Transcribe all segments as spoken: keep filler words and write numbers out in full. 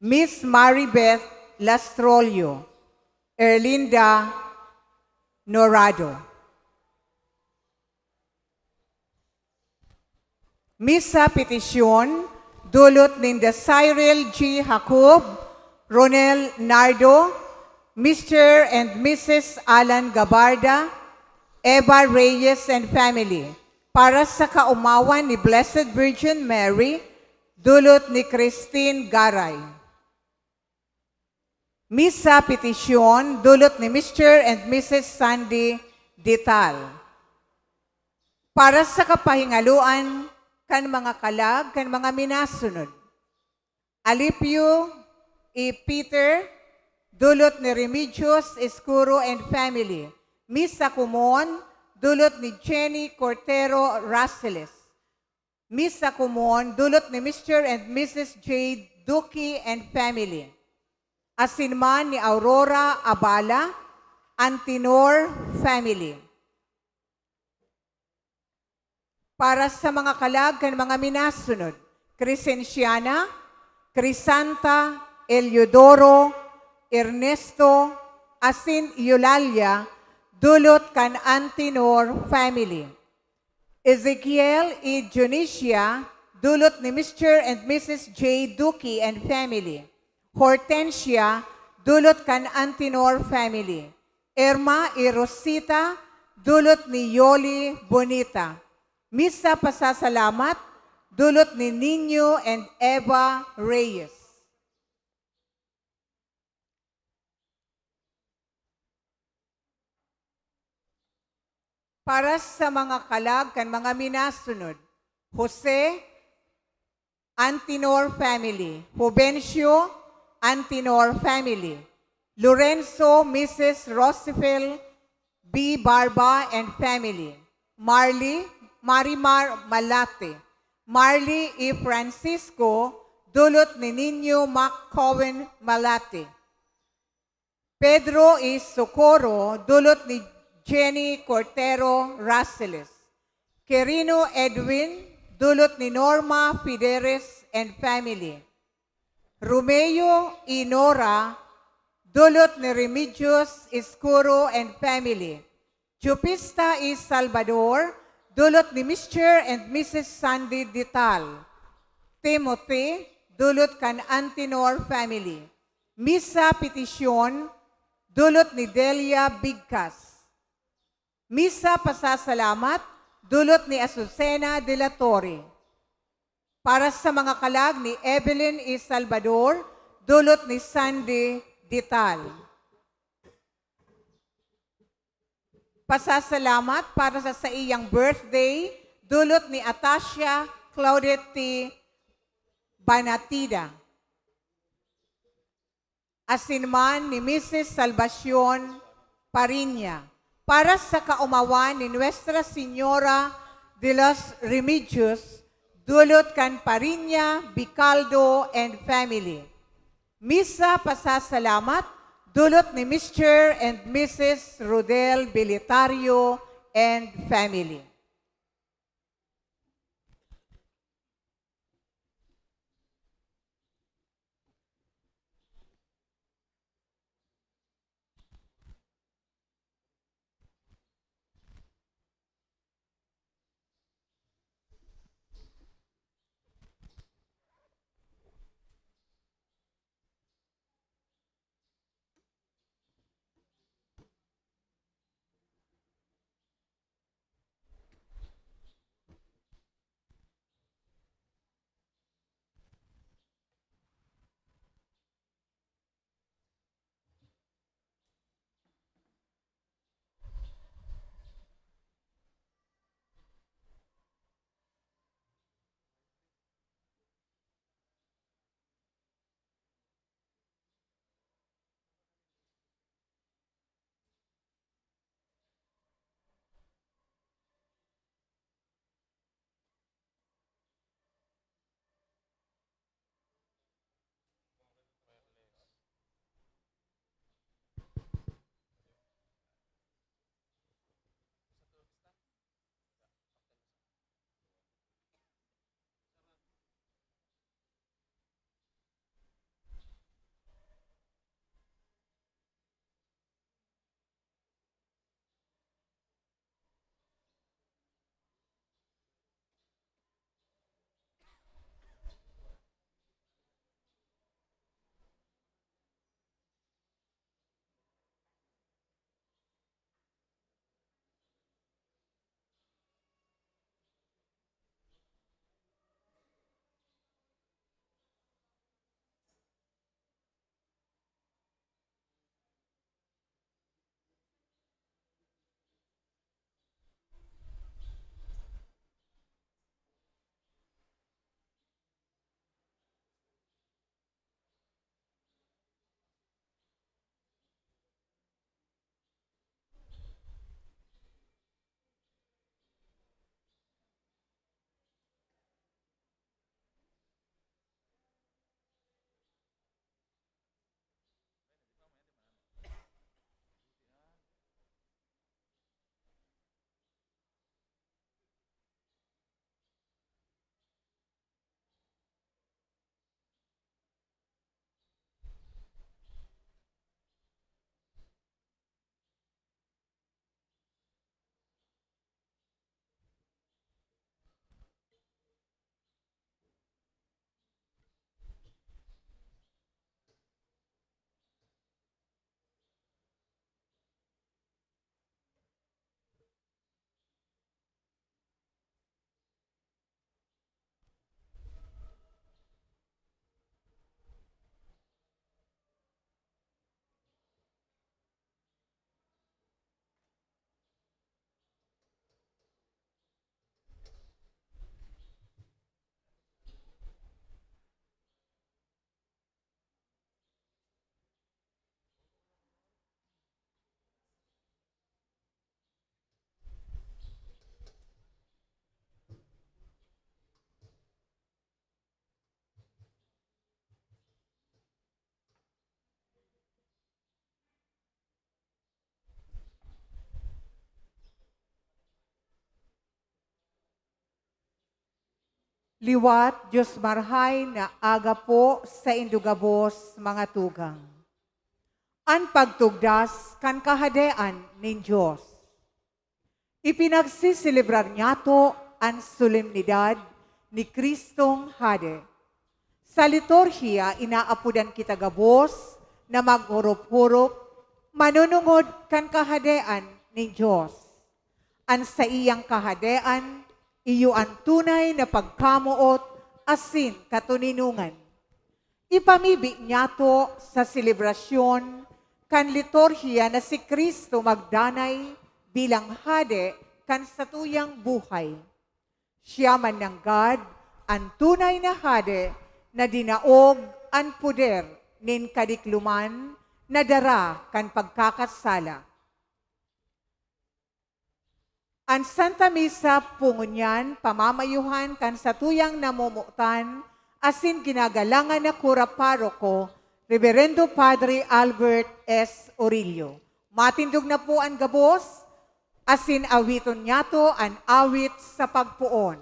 Miss Maribeth Lastrolio, Erlinda Norado. Misa petisyon, dulot ninda Cyril G. Jacob, Ronel Nardo, Mister and Missus Alan Gabarda, Eva Reyes and family, para sa kaomawan ni Blessed Virgin Mary, dulot ni Christine Garay. Misa petisyon, dulot ni Mister and Missus Sandy Dital. Para sa kapahingaloan kan mga kalag kan mga minasunod. Alipio E. Peter, dulot ni Remedios Escuro and family. Misa komon, dulot ni Jenny Cortero Raceles. Misa komon, dulot ni Mister and Missus Jade Duque and family. Asin man ni Aurora Abala, Antinor family. Para sa mga kalag kan mga minasunod, Crescenciana, Crisanta, Eliodoro, Ernesto, asin Eulalia, dulot kan Antinor family. Ezekiel E. Dionisia, dulot ni Mister and Missus J. Duque and family. Hortensia, dulot kan Antinor family. Irma E. Rosita, dulot ni Yoli Bonita. Misa pasasalamat, dulot ni Nino and Eva Reyes. Para sa mga kalag kan mga minasunod, Jose, Antinor family. Juvencio, Antinor family. Lorenzo, Missus Rosifel B. Barba and family. Marley, Marimar Malate. Marley E. Francisco, dulot ni Nino Mac Cohen Malate. Pedro E. Socorro, dulot ni Jenny Cortero Raceles. Quirino Edwin, dulot ni Norma Fideres and family. Romeo E. Nora, dulot ni Remedios Escuro and family. Jupista E. Salvador, dulot ni Mister and Missus Sandy Dital. Timothy, dulot kan Antinor family. Misa petisyon, dulot ni Delia Bigcas. Misa pasasalamat, dulot ni Azucena de la Torre. Para sa mga kalag ni Evelyn E. Salvador, dulot ni Sandy Dital. Pasasalamat para sa saiyang birthday, dulot ni Atasia Claudette Banatida. Asin man ni Missus Salvacion Pariña, para sa kaomawan ni Nuestra Señora de los Remedios, dulot kan Pariña, Bicaldo, and family. Misa pasasalamat, dulot ni Mister and Missus Rodel Belitario and family. Liwat, Dios Marhay na aga po saindo gabos, mga tugang. An pagtugdas kan Kahadean nin Dios. Ipinagseselebrar niyato an solemnidad ni Cristong Hade. Sa liturhiya, inaapodan kita gabos na maghorop-horop, manunungod kan Kahadean nin Dios. An saiyang Kahadean, iyo an tunay na pagkamoot asin katoninongan. Ipamibi niyato sa selebrasyon kan liturhiya na si Cristo magdanay bilang Hade kan satuyang buhay. Siya man nanggad an tunay na Hade na dinaog an poder nin kadikloman na dara kan pagkakasala. An Santa Misa po ngunyan pamamayuhan kan satuyang namomotan asin ginagalangan na kura paroko, Reverendo Padre Albert S. Orillo. Matindog na po an gabos, asin awiton niyato an awit sa pagpoon.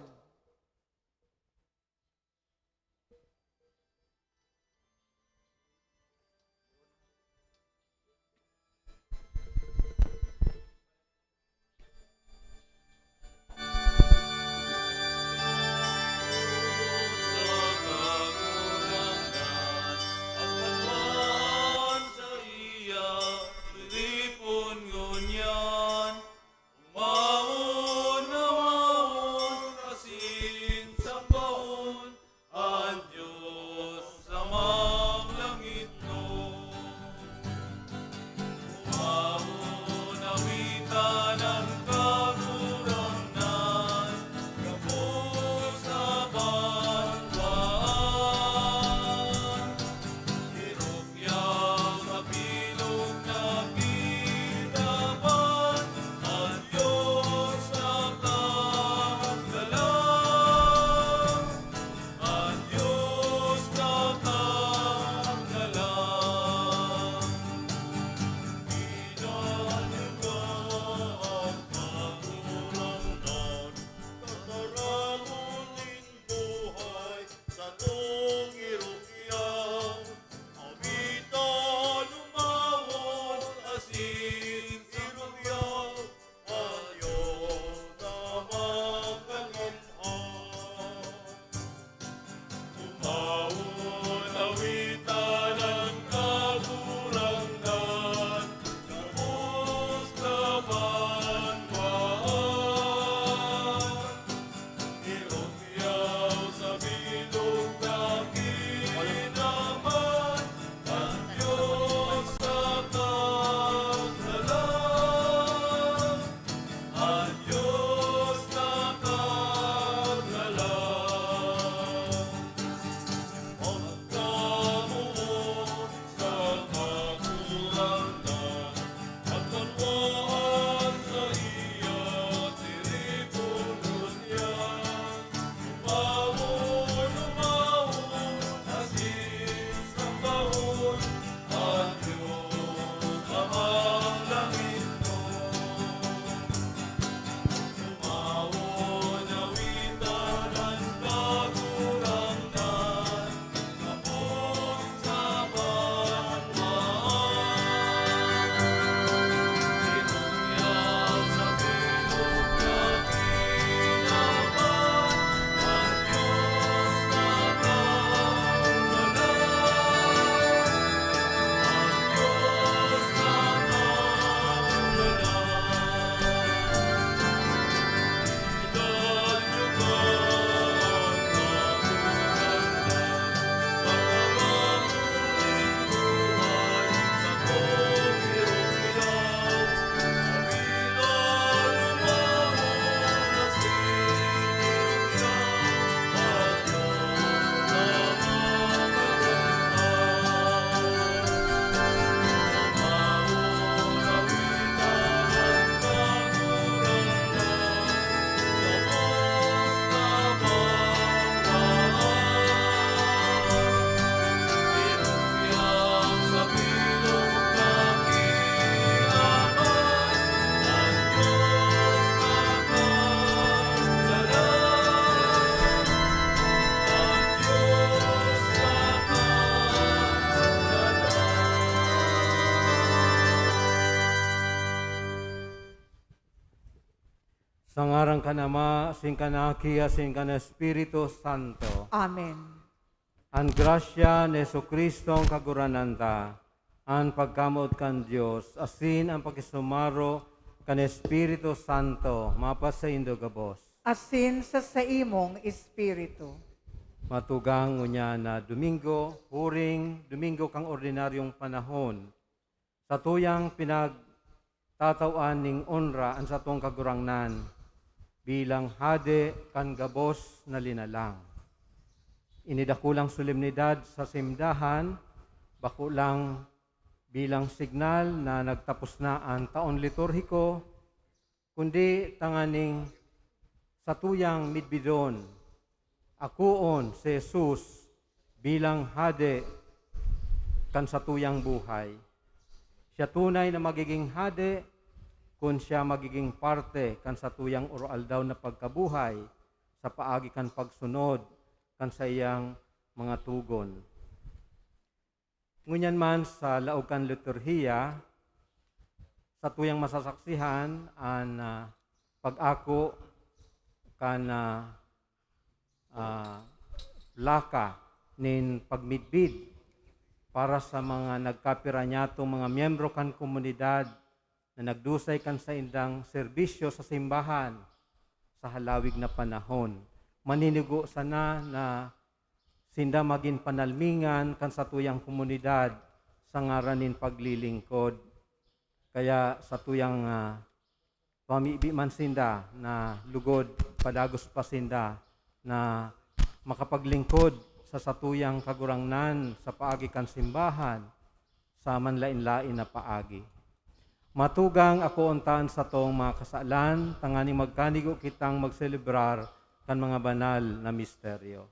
Sa ngaran kan Ama, asin kan Aki, asin kan Espiritu Santo. Amen. An grasya ni Jesu-Cristo an Kagurangnan ta, an pagkamoot kan Dios, asin an pakisumaro kan Espiritu Santo, mapasaindo gabos. Asin sa saimong espiritu. Matugang ngunyan na Domingo, huring Domingo kan ordinaryong panahon, satuyang pinagtataw-an nin onra an satong Kagurangnan bilang Hade kan gabos na linalang. Ini dakulang solemnidad sa simbahan, bako lang bilang signal na nagtapos na an taon liturhiko, kundi tanganing satuyang midbidon, akoon si Jesus bilang Hade kan satuyang buhay. Siya tunay na magiging Hade kun siya magiging parte kan satuyang aroaldaw na pagkabuhay sa paagi kan pagsunod kan saiyang mga togon. Ngunyan man, sa laog kan liturhiya, satuyang masasaksihan an, ah, pag-ako kan, ah, ah, plaka nin pagmidbid para sa mga nagkapira niyatong mga miyembro kan komunidad na nagdusay kan saindang serbisyo sa simbahan sa halawig na panahon. Maninigo sana na sinda magin panalmingan kan satuyang komunidad sa ngaran nin paglilingkod. Kaya satuyang, ah, pamibi man sinda na lugod, padagos pa sinda na makapaglingkod sa satuyang Kagurangnan sa paagi kan simbahan, sa manlaen-laen na paagi. Matugang, akoon ta an satong mga kasalan, tanganing magkanigo kitang magselebrar kan mga banal na misteryo.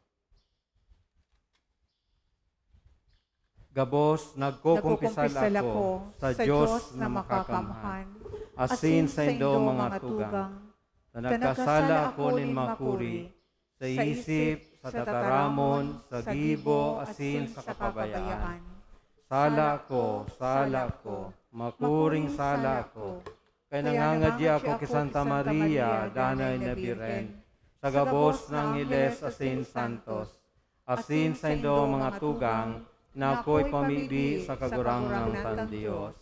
Gabos, nagkukumpisal Nagkukumpisal ako ako sa sa Diyos Diyos na na makakamhan, makakamhan, asin asin saindo saindo mga mga tugang, tugang, na na nagkasala nagkasala ako ako nin nin makuri, makuri, sa sa isip, isip, sa sa tataramon, tataramon, sa sa gibo, gibo, asin asin sa sa kapabayaan. kapabayaan. Sala Sala ko, ko, sala sala ko, ko, makuring makuring sala sala ko. ko. Kaya Kaya nangangadi nangangadi ako ako ki ki Santa Santa Maria, Maria, Danay Danay na na Birhen, Birhen, sa sa gabos gabos na na Angheles Angheles asin asin Santos, Santos, asin asin saindo saindo mga mga tugang, tugang, na na ako'y ako'y pamibi pamibi sa sa Kagurangnan Kagurangnan kan kan Dios. Dios.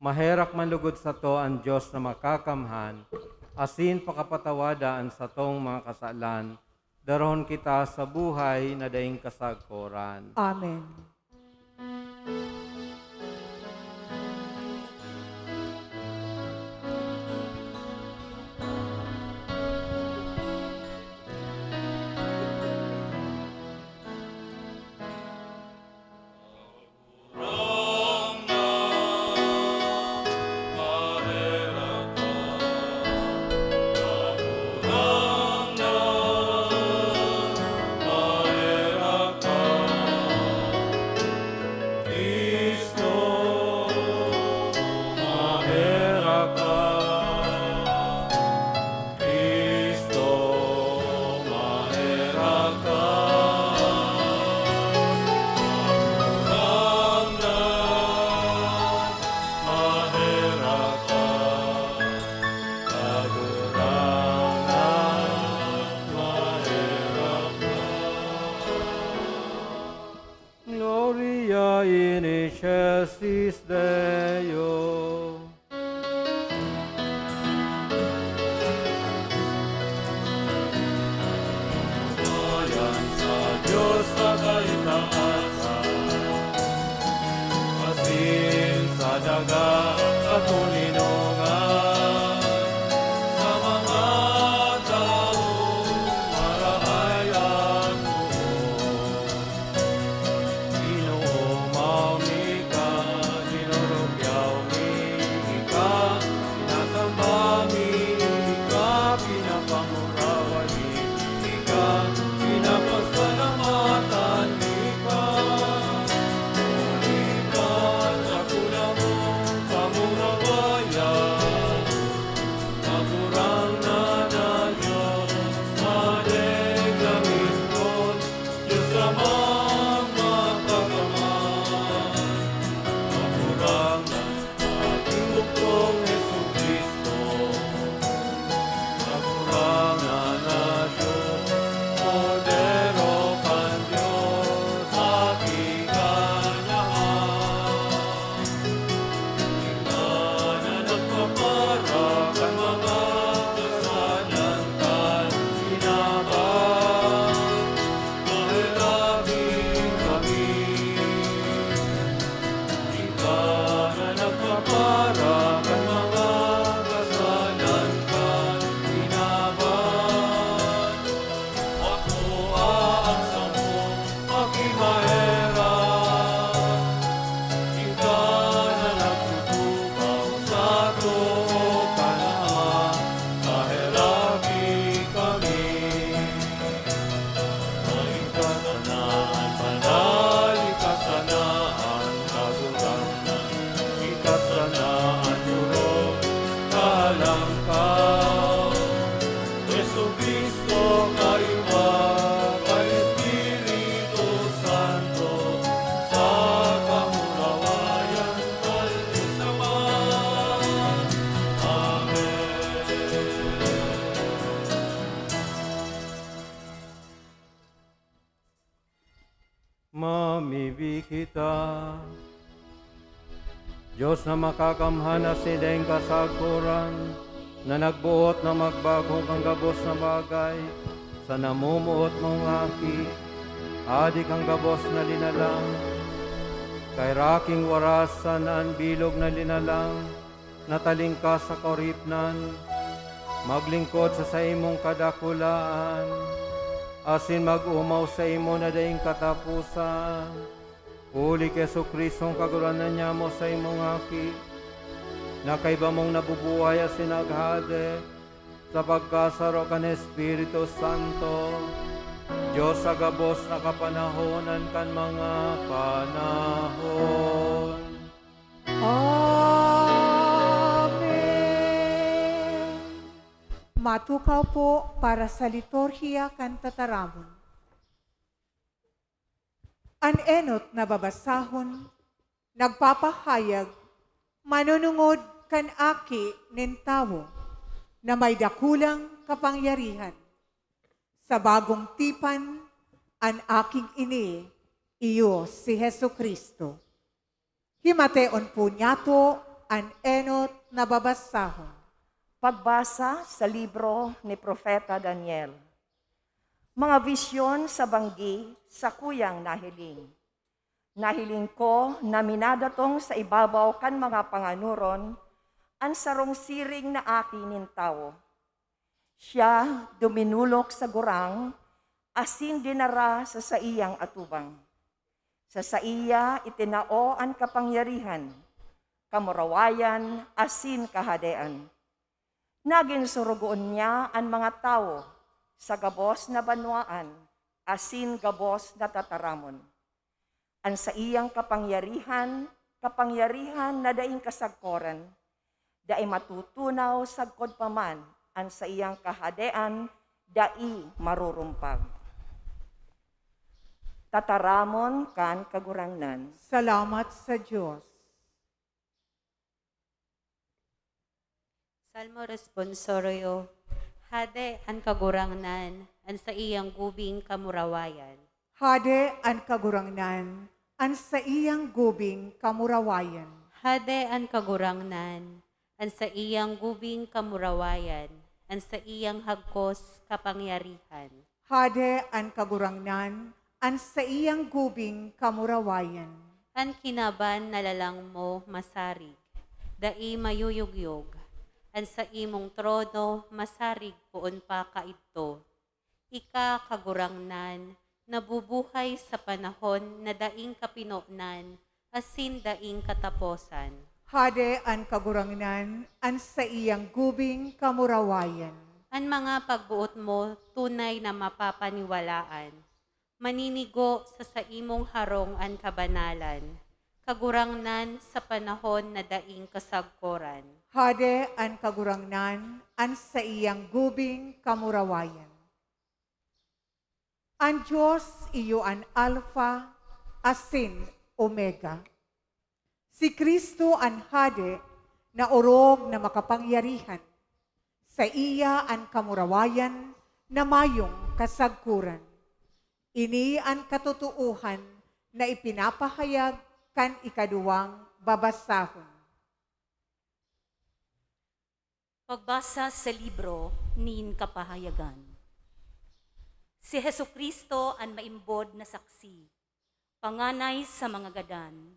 Maherak man lugod sato an Dios na makakamhan, asin pakapatawada an satong mga kasalan, darahon kita sa buhay na daing kasagkoran. Amen. Cristo, maherak ka. Kagurangnan, maherak ka. Kagurangnan, maherak ka. Gloria in excelsis Deo. Ayan sa Diyos sa kaitaasan, asin sa daga katoninongan, sa mga taong marahay at puot. Ginoo, mayo mi ka, dinurugyaw mi Ta, Dios na makakamhan asin daing kasagkoran, na nagboot na magbago kan gabos na bagay, sa namomoot mong Aki, Hade kan gabos na linalang, kairaking waras sana an bilog na linalang, na talingkas sa kaoripnan, maglingkod sa saimong kadakulaan, asin mag-omaw saimo na daing kataposan. Huli ki Jesu-Cristo an Kagurangnan nyamo saimong Aki, na kaiba mong nabubuhay asin naghahade sa pagkasaro kan Espiritu Santo, Dios sa gabos na kapanahonan kan mga panahon. Amen. Matukaw po para sa liturhiya kan tataramon. An enot na babasahon nagpapahayag manunungod kan Aki nin Tawo na may dakulang kapangyarihan. Sa bagong tipan, an aking ini iyo si Jesu-Cristo. Himateon po niyato an enot na babasahon. Pagbasa sa libro ni Propeta Daniel. Mga bisyon sa banggi sakuyang nahiling. Nahiling ko na minadatong sa ibabaw kan mga panganoron an sarong siring na aki nin tawo. Siya duminulok sa gurang asin dinara sa saiyang atubang. Sa saiya itinao an kapangyarihan, kamurawayan, asin kahadean. Nagin sorogoon niya an mga tawo sa gabos na banwaan asin gabos na tataramon. An saiyang kapangyarihan, kapangyarihan na daing kasagkoran, dai matutunaw sagkod pa man an saiyang kahadean, dai marurumpag. Tataramon kan Kagurangnan. Salamat sa Dios. Salmo Responsorio. Hade an Kagurangnan, an saiyang gubing kamurawayan. Hade an Kagurangnan, an saiyang gubing kamurawayan. Hade an Kagurangnan, an saiyang gubing kamurawayan, an saiyang hagkos kapangyarihan. Hade an Kagurangnan, an saiyang gubing kamurawayan. An kinaban na lalang mo masarig, dai mayuyugyog. An saimong trono masarig poon pa kaidto. Ika, Kagurangnan, nabubuhay sa panahon na daing kapinonan asin daing kataposan. Hade an Kagurangnan, an saiyang gubing kamurawayan. An mga pagboot mo tunay na mapapaniwalaan. Maninigo sa saimong harong an kabanalan, Kagurangnan, sa panahon na daing kasagkoran. Hade an Kagurangnan, an saiyang gubing kamurawayan. An Dios iyo an Alfa asin Omega. Si Cristo an Hade na orog na makapangyarihan. Saiya an kamurawayan na mayong kasagkoran. Ini an katotoohan na ipinapahayag kan ikaduwang babasahon. Pagbasa sa libro nin Kapahayagan. Si Jesu-Cristo an maimbod na saksi, panganay sa mga gadan,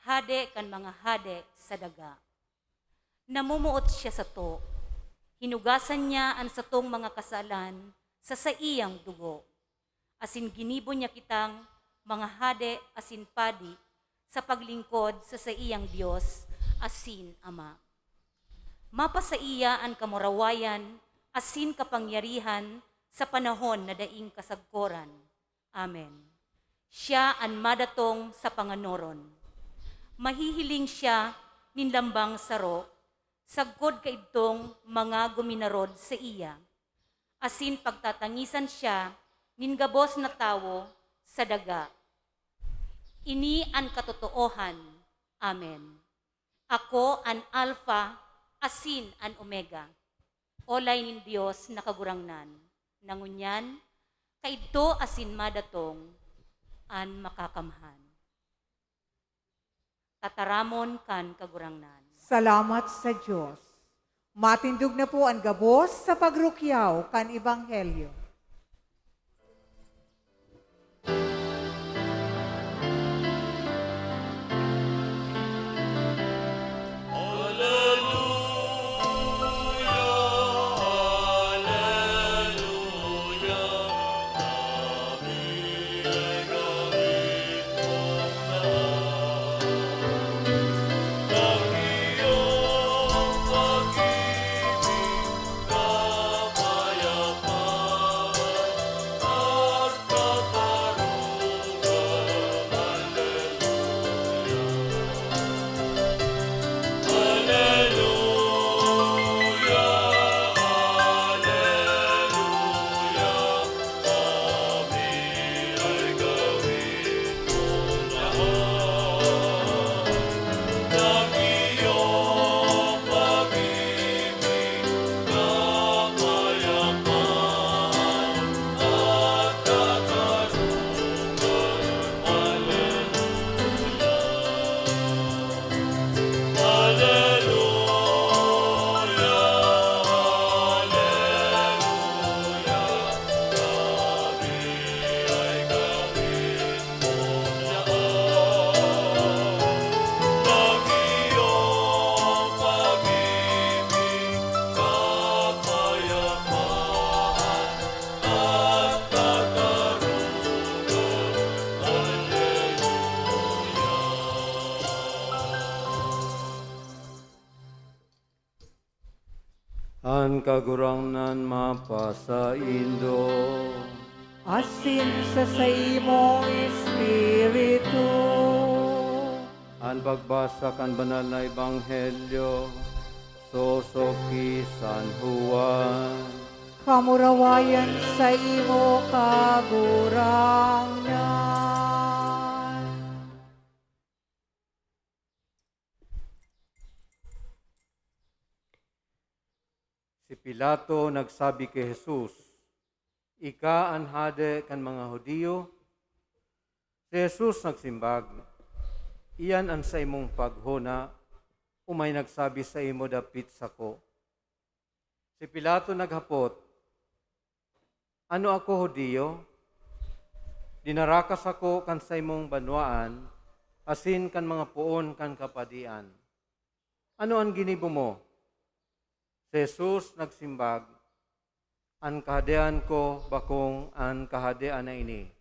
hade kan mga hade sa daga. Namumuot siya sato, hinugasan niya an satong mga kasalan sa saiyang dugo. Asin ginibo niya kitang mga hade asin padi sa paglingkod sa saiyang Dios asin Ama. Mapasaiya an kamurawayan asin kapangyarihan sa panahon na daing kasagkoran. Amen. Siya an madatong sa panganoron. Mahihiling siya nin lambang saro, sagkod kaidtong mga guminarod saiya. Asin pagtatangisan siya nin gabos na tawo sa daga. Ini an katotoohan. Amen. Ako an Alfa asin an Omega, olay nin Dios na Kagurangnan, na ngunyan, kaidto asin madatong, an Makakamhan. tataramon kan Kagurangnan. Salamat sa Dios. Matindog na po an gabos sa pagrukyaw kan Ebanghelyo. An Kagurangnan mapasaindo. Asin sa saimong espiritu. An pagbasa kan Banal na Ebanghelyo sosog ki San Juan. Kamurawayan saimo, Kagurangnan. Si Pilato nagsabi ki Jesus, "Ika an hade kan mga Judio?" Si Jesus nagsimbag, "Iyan an saimong paghona o may nagsabi saimo dapit sako." Si Pilato naghapot, "Ano ako Judio? Dinarakas ako kan saimong banwaan asin kan mga poon kan kapadian. Ano an ginibo mo?" Si Jesus nagsimbag, "An kahadean ko bakong an kahadean na ini.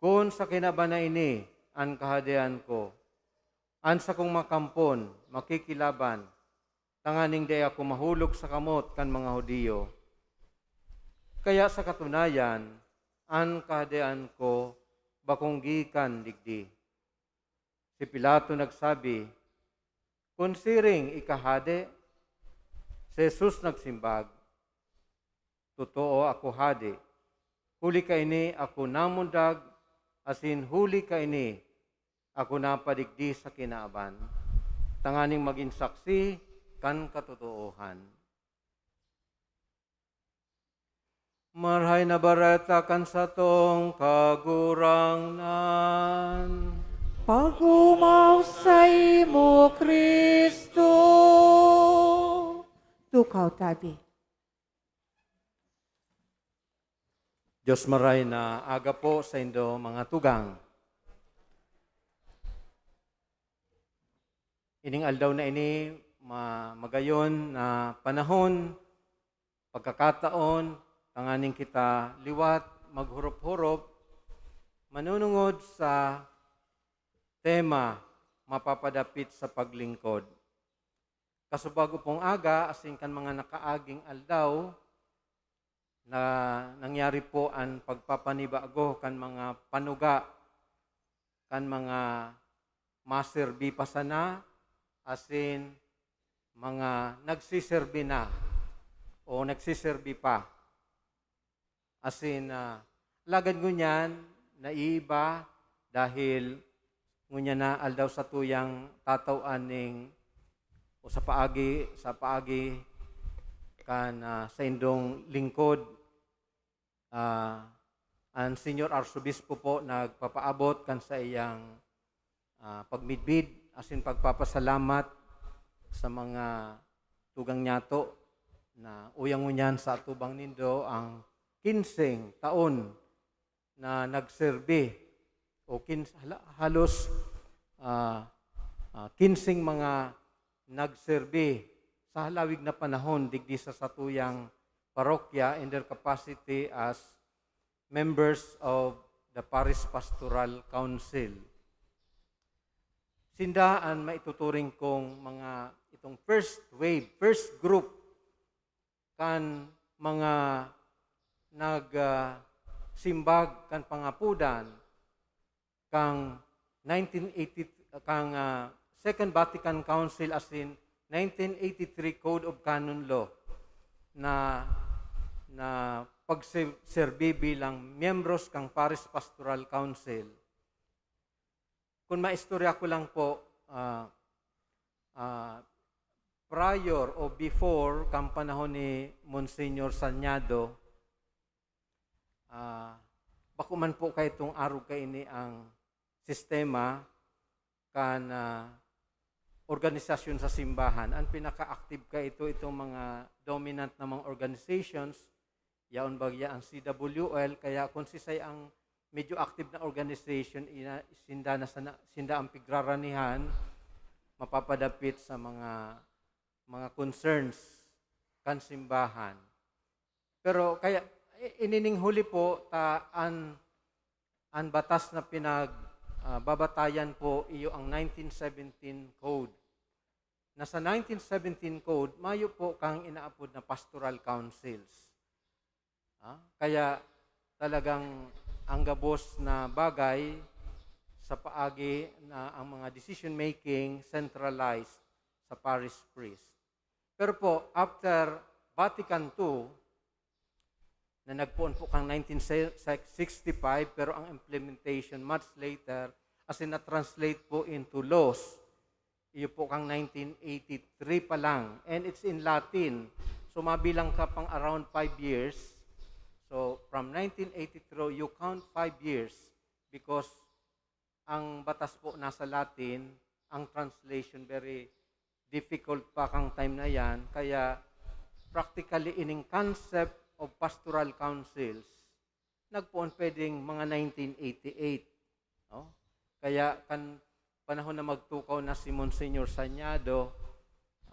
Kun sa kinaban na ini an kahadean ko, an sakong makampon makikilaban, tanganing dai ako mahulog sa kamot kan mga Judio. Kaya sa katunayan, an kahadean ko bakong gikan digdi." Si Pilato nagsabi, "Kun siring ika hade?" Si Jesus nagsimbag, "Totoo ako hade. Huli kaini ako namundag, asin huli kaini ako napadigdi sa kinaban, tanganing magin saksi kan katotoohan." Marahay na Bareta kan satong Kagurangnan. Pagumaw saimo, Cristo. Tukaw tabi. Dios maray na aga po saindo, mga tugang. Ining aldaw na ini, ma-, magayon na panahon, pagkakataon, tanganing kita liwat maghurop-hurop, manunungod sa tema, mapapadapit sa paglingkod. Kasubag upong aga, asin kan mga nakaaging aldaw, na nangyari po an pagpapanibago kan mga panuga, kan mga maserbi pa sana, asin mga nagsiserbi na o nagsiserbi pa. Asin, ah, alagad ngunyan, naiiba dahil ngunyan na aldaw satuyang tataw-an ning, o sa paagi, sa paagi kan, ah, saindong lingkod, ah, an Señor Arsobispo po nagpapaabot kan saiyang, ah, pagmidbid asin pagpapasalamat sa mga tugang niyato na uya ngunyan sa atubang nindo ang kinseng taon na nagserbi o kins-, hala-, halos, ah, ah, kinseng mga nagserbi sa halawig na panahon digdi sa satuyang parokya in their capacity as members of the Parish Pastoral Council. Sinda an maituturing kong mga, itong first wave, first group kan mga nag, ah, simbag kan pangapodan kang nineteen eighty, kang, ah, Second Vatican Council asin nineteen eighty-three Code of Canon Law na, na pagse-, serbi bilang miyembros kang Parish Pastoral Council. Kun maistorya ko lang po, ah, ah, prior o before kan panahon ni Monsignor Sañado, ah, bako man po kaitong arog kaini ang sistema kan, ah, organisasyon sa simbahan. Ang pinaka-active kaito, itong mga dominant na mga organizations, yaon bagya ang C W L, kaya kung sisay ang medyo active na organization, ina-, sinda na sana, sinda ang pigraranihan, mapapadapit sa mga, mga concerns kan simbahan. Pero kaya, i-, inining huli po, ta, an, an batas na pinag, ah, babatayan po, iyo ang nineteen seventeen Code. Na sa nineteen seventeen Code, mayo po kang inaapod na pastoral councils. Ah, kaya talagang ang gabos na bagay sa paagi na ang mga decision making centralized sa parish priest. Pero po, after Vatican two, na nagpoon po kang nineteen sixty-five, pero ang implementation much later, as in na-translate po into laws. Iyo po kang nineteen eighty-three pa lang, and it's in Latin. So, mabilang ka pang around five years. So, from nineteen eighty-three, you count five years because ang batas po nasa Latin, ang translation very difficult pa kang time na yan. Kaya, practically, ining concept of pastoral councils, nagpoon pwedeng mga nineteen eighty-eight, no? Kaya kan panahon na magtukaw na si Monsignor Sañado,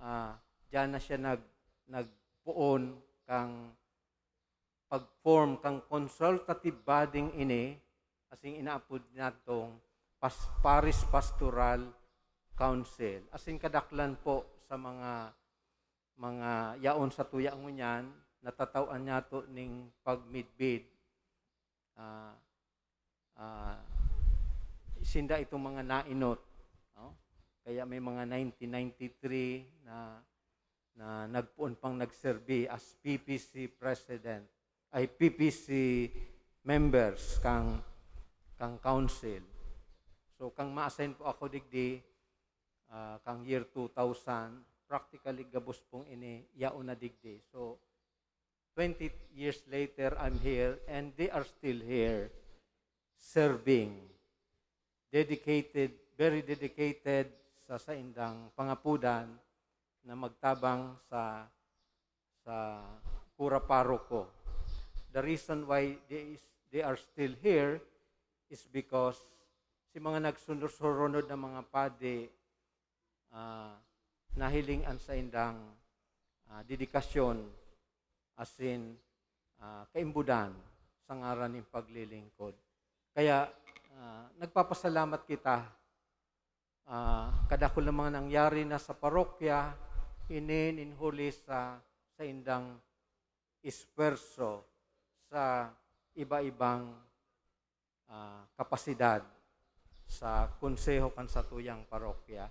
ah, diyan na siya nag-, nagpoon kang pag-form kang consultative body ini, asing inaapod natong pas-, Parish Pastoral Council. Asing kadaklan po sa mga, mga yaon sa tuya ngunyan, natatawan niyato ning pagmidbid. Ah, ah, sinda itong mga nainot, no? Kaya may mga nineteen ninety-three na, na nagpoon pang nagserbi as P P C president, ay P P C members kang, kang council. So, kang ma-assign po ako digdi, ah, kang year two thousand, practically gabos pong ini, yaon na digdi. So, twenty years later, I'm here, and they are still here, serving. Dedicated, very dedicated sa saindang pangapodan na magtabang sa, sa kura paroko. The reason why they is, they are still here is because si mga nagsunod-surunod na mga padi, ah, nahiling an saindang, ah, dedikasyon asin, ah, kaimbudan sa ngaran nin paglilingkod. Kaya, ah, nagpapasalamat kita, ah, kadakul na mga nangyari na sa parokya, ini nin huli sa saindang esfuerso sa iba-ibang, ah, kapasidad sa konseho kan satuyang parokya.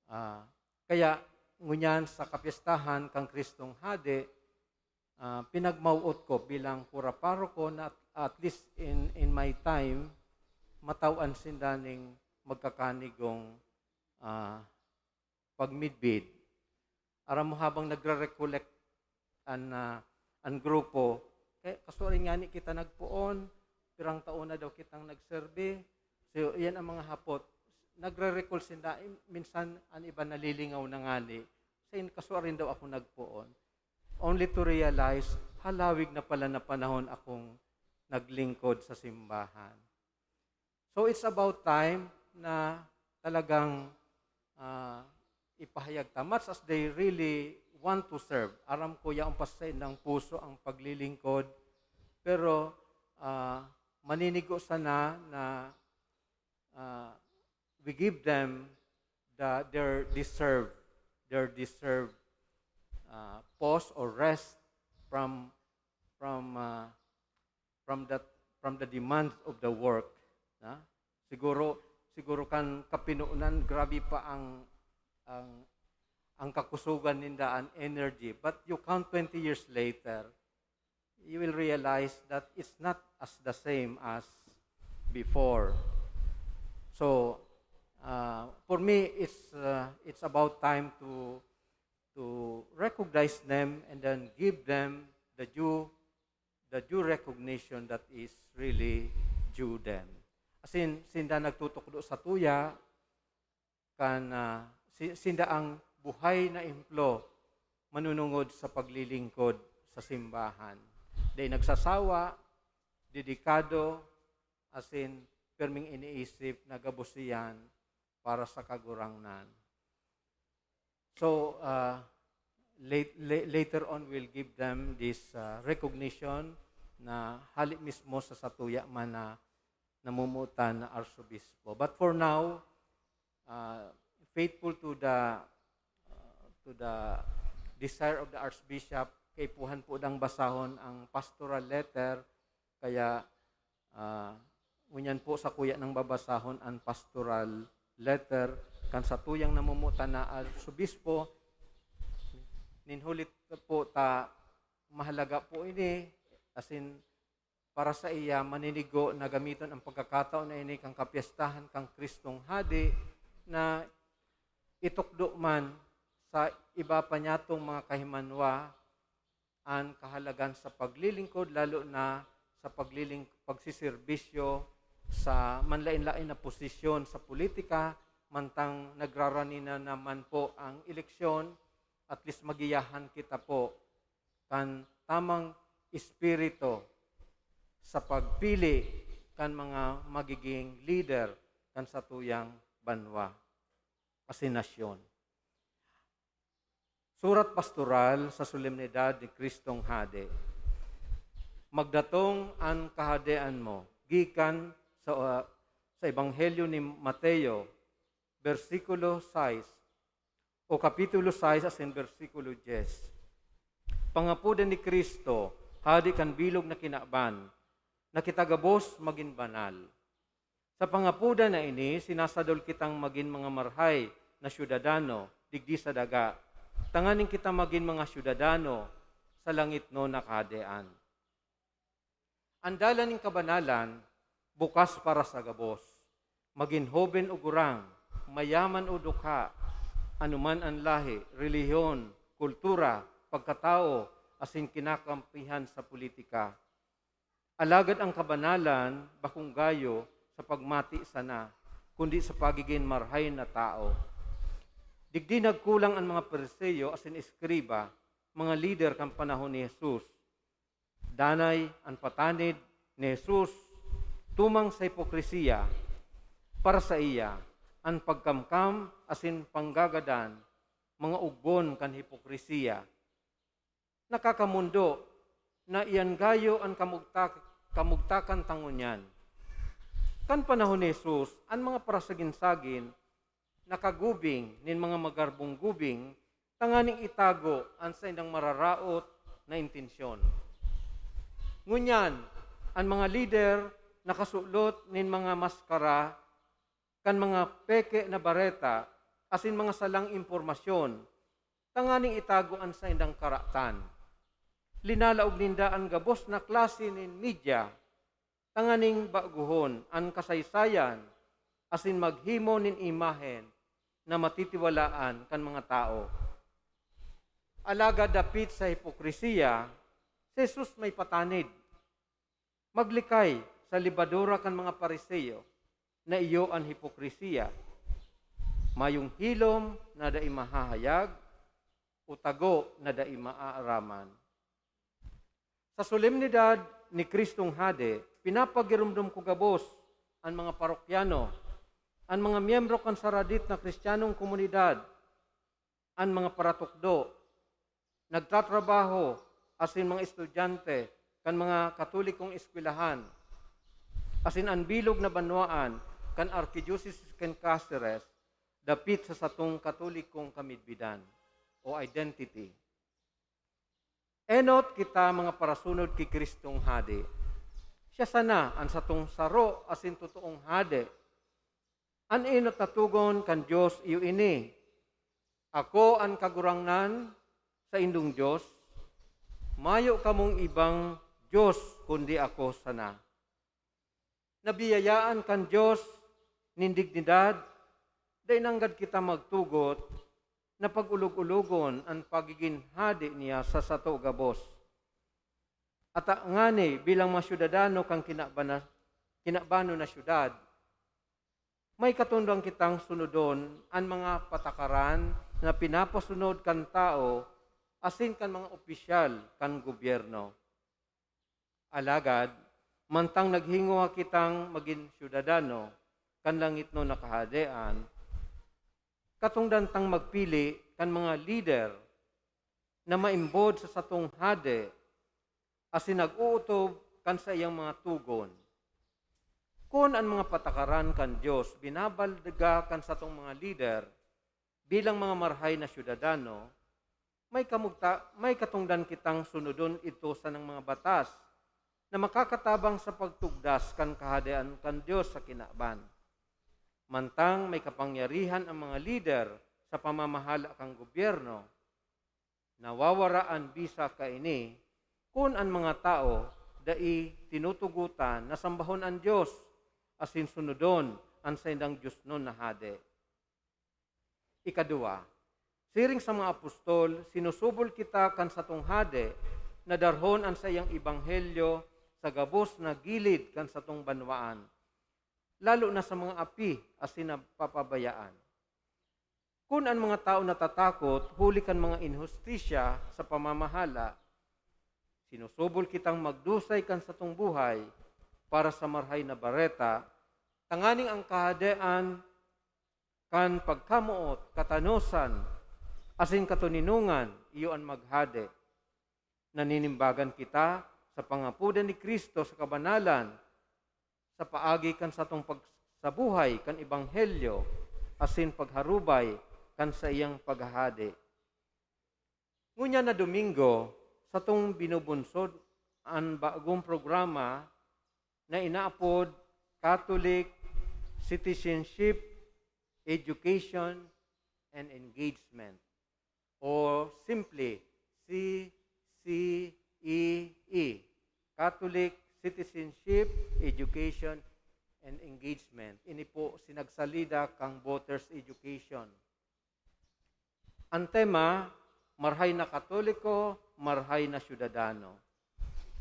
Ah, kaya ngunyan sa kapyestahan kan Kristong Hade, ah, pinagmawot ko bilang kura paroko na at, at least in, in my time, matawan sinda ning magkakanigong, ah, pagmidbid. Aram mo, habang nagre-recollect an, ah, an grupo, kaya kasuarin ngani kita nagpoon, pirang taon na daw kitang nagserbi, So, yan ang mga hapot. Nagre-recall sinda, eh, minsan an iba nalilingaw na ngani. Sa in-, kasuarin daw ako nagpoon. Only to realize, halawig na pala na panahon akong naglingkod sa simbahan. So, it's about time na talagang, ah, ipahayag ta. Much as they really want to serve, aram ko yaon pa sa saindang puso ang paglilingkod, pero, ah, maninigo sana na, ah, we give them the, their deserve, their deserve, ah, pause or rest from, from, ah, from that, from the demands of the work, na? Siguro, siguro kan kapinonan, grabe pa ang, ang, ang kakusugan ninda, an energy. But you count twenty years later, you will realize that it's not as the same as before. So, uh, for me, it's, uh, it's about time to, to recognize them and then give them the due, the due recognition that is really due them. As in, sinda nagtutukdo sa tuya, kan, ah, si-, sinda ang buhay na ehemplo manunungod sa paglilingkod sa simbahan. Dai nagsasawa, dedikado, as in, pirming iniisip na gabos iyan para sa Kagurangnan. So, ah, late-, la-, later on, we'll give them this, ah, recognition na hali mismo sa satuya man na namumutan na arsobispo. But for now, ah, faithful to the, ah, to the desire of the Archbishop, kaipuhan po dang basahon ang pastoral letter, kaya, ah, ngunyan po sakuya nang babasahon an pastoral letter kan satuyang namumutan na arsobispo. Nin huli po ta, mahalaga po ini, as in, para sa iya, maninigo na gamiton ang pagkakataon na ini kan kapyestahan kan Kristong Hade na itukdo man sa iba pa niyatong mga kahimanwa an kahalagan sa paglilingkod, lalo na sa pagliling-, pagsiserbisyo sa manlain-lain na posisyon sa politika, mantang nagrarani na naman po ang eleksyon, at least magiyahan kita po kan tamang espiritu sa pagpili kan mga magiging lider kan satuyang banwa asin nasyon. Surat pastoral sa solemnidad ni Kristong Hade. Magdatong an Kahadean mo, gikan sa, sa Ebanghelyo ni Mateo, bersikulo sais, o Kapitulo sais asin bersikulo dyes. Pangapodan ni Cristo, Hade kan bilog na kinaban, na kita gabos magin banal. Sa pangapodan na ini, sinasadol kitang magin mga marhay na syudadano digdi sa daga, tanganing kita magin mga syudadano sa langitnon na Kahadean. An dalan nin kabanalan bukas para sa gabos, magin hoben o gurang, mayaman o dukha, anuman an lahi, relihiyon, kultura, pagkatao, asin kinakampihan sa politika. Alagad an kabanalan bakong gayo sa pagmati sana, kundi sa pagigin marhay na tao. Digdi nagkulang an mga Fariseo asin eskriba, mga lider kan panahon ni Jesus. Danay an patanid ni Jesus tumang sa hipokresiya. Para saiya, an pagkamkam asin panggagadan, mga ugbon kan hipokresiya. Nakakamondo na iyan gayo an kamugtak-, kamugtakan ta ngunyan. Kan panahon ni Jesus, an mga parasagin-sagin nakagubing nin mga magarbong gubing tanganing itago an saindang mararaot na intensyon. Ngunyan, an mga lider nakasulot nin mga maskara kan mga peke na bareta asin mga salang impormasyon tanganing itago an saindang karatan. Linalaog ninda an gabos na klase nin media tanganing bagohon an kasaysayan asin maghimo nin imahen na matitiwalaan kan mga tawo. Alagad dapit sa hipokresiya, si Jesus may patanid. Maglikay sa lebadura kan mga Fariseo, na iyo an hipokresiya, mayong hilom na dai mahahayag, o tago na dai maaaraman. Sa solemnidad ni Kristong Hade, pinapagiromdom ko gabos an mga parokyano, an mga miyembro kan saradit na Kristiyanong komunidad, an mga paratukdo, nagtatrabaho, asin mga estudyante kan mga Katolikong eskwelahan, asin an bilog na banwaan kan Arkidiocese kan Caceres dapit sa satong Katolikong kamidbidan o identity. Enot kita mga parasunod ki Kristong Hade. Siya sana an satong saro asin totoong Hade. An enot na togon kan Dios iyo ini, "Ako an Kagurangnan, saindong Dios. Mayo kamong ibang Dios kundi ako sana." Nabiyayaan kan Dios nin dignidad, dai nanggad kita magtugot na pag-olog-ologon an pagigin hade niya sa sato gabos. Ata ngani, bilang mga syudadano kan kinabana-, kinabanon na syudad, may katundang kitang sunodon an mga patakaran na pinapasunod kan tawo asin kan mga opisyal kan gobyerno. Alagad, mantang naghingowa kitang magin syudadano kan langitnon na kahadean, katungdan tang magpili kan mga lider na maimbod sa satong hade asin nag-ootob kan saiyang mga togon. Kun an mga patakaran kan Dios binabalga kan satong mga lider bilang mga marhay na syudadano, may kamugta-, may katungdan kitang sunodon idto sanang mga batas na makakatabang sa pagtugdas kan Kahadean kan Dios sa kinaban. Mantang may kapangyarihan ang mga lider sa pamamahala kan gobyerno, nawawara an bisa kaini kun an mga tawo dai tinutugotan na sambahon an Dios asin sunodon an saindang diosnon na hade. Ikaduwa, siring sa mga apostol, sinusubol kita kan satong Hade na darhon an saiyang ebanghelyo sa gabos na gilid kan satong banwaan, lalo na sa mga api asin napapabayaan. Kun an mga tawo natatakot huli kan mga inhustisya sa pamamahala, sinusubol kitang magdusay kan satong buhay para sa Marahay na Bareta, tanganing ang Kahadean kan pagkamoot, katanosan, asin katoninongan, iyo an maghade. Naninimbagan kita sa pangapodan ni Cristo sa kabanalan, sa paagi kan satong pagsabuhay kan ebanghelyo, asin pagharubay kan saiyang paghahade. Ngunyan na Domingo, satong binubunsod an bagong programa na inaapod Catholic Citizenship, Education, and Engagement, or simply C C E E, Catholic Citizenship, Education, and Engagement. Ini po sinagsalida kang Voters Education. Ang tema, Marahay na Katoliko, Marahay na Syudadano.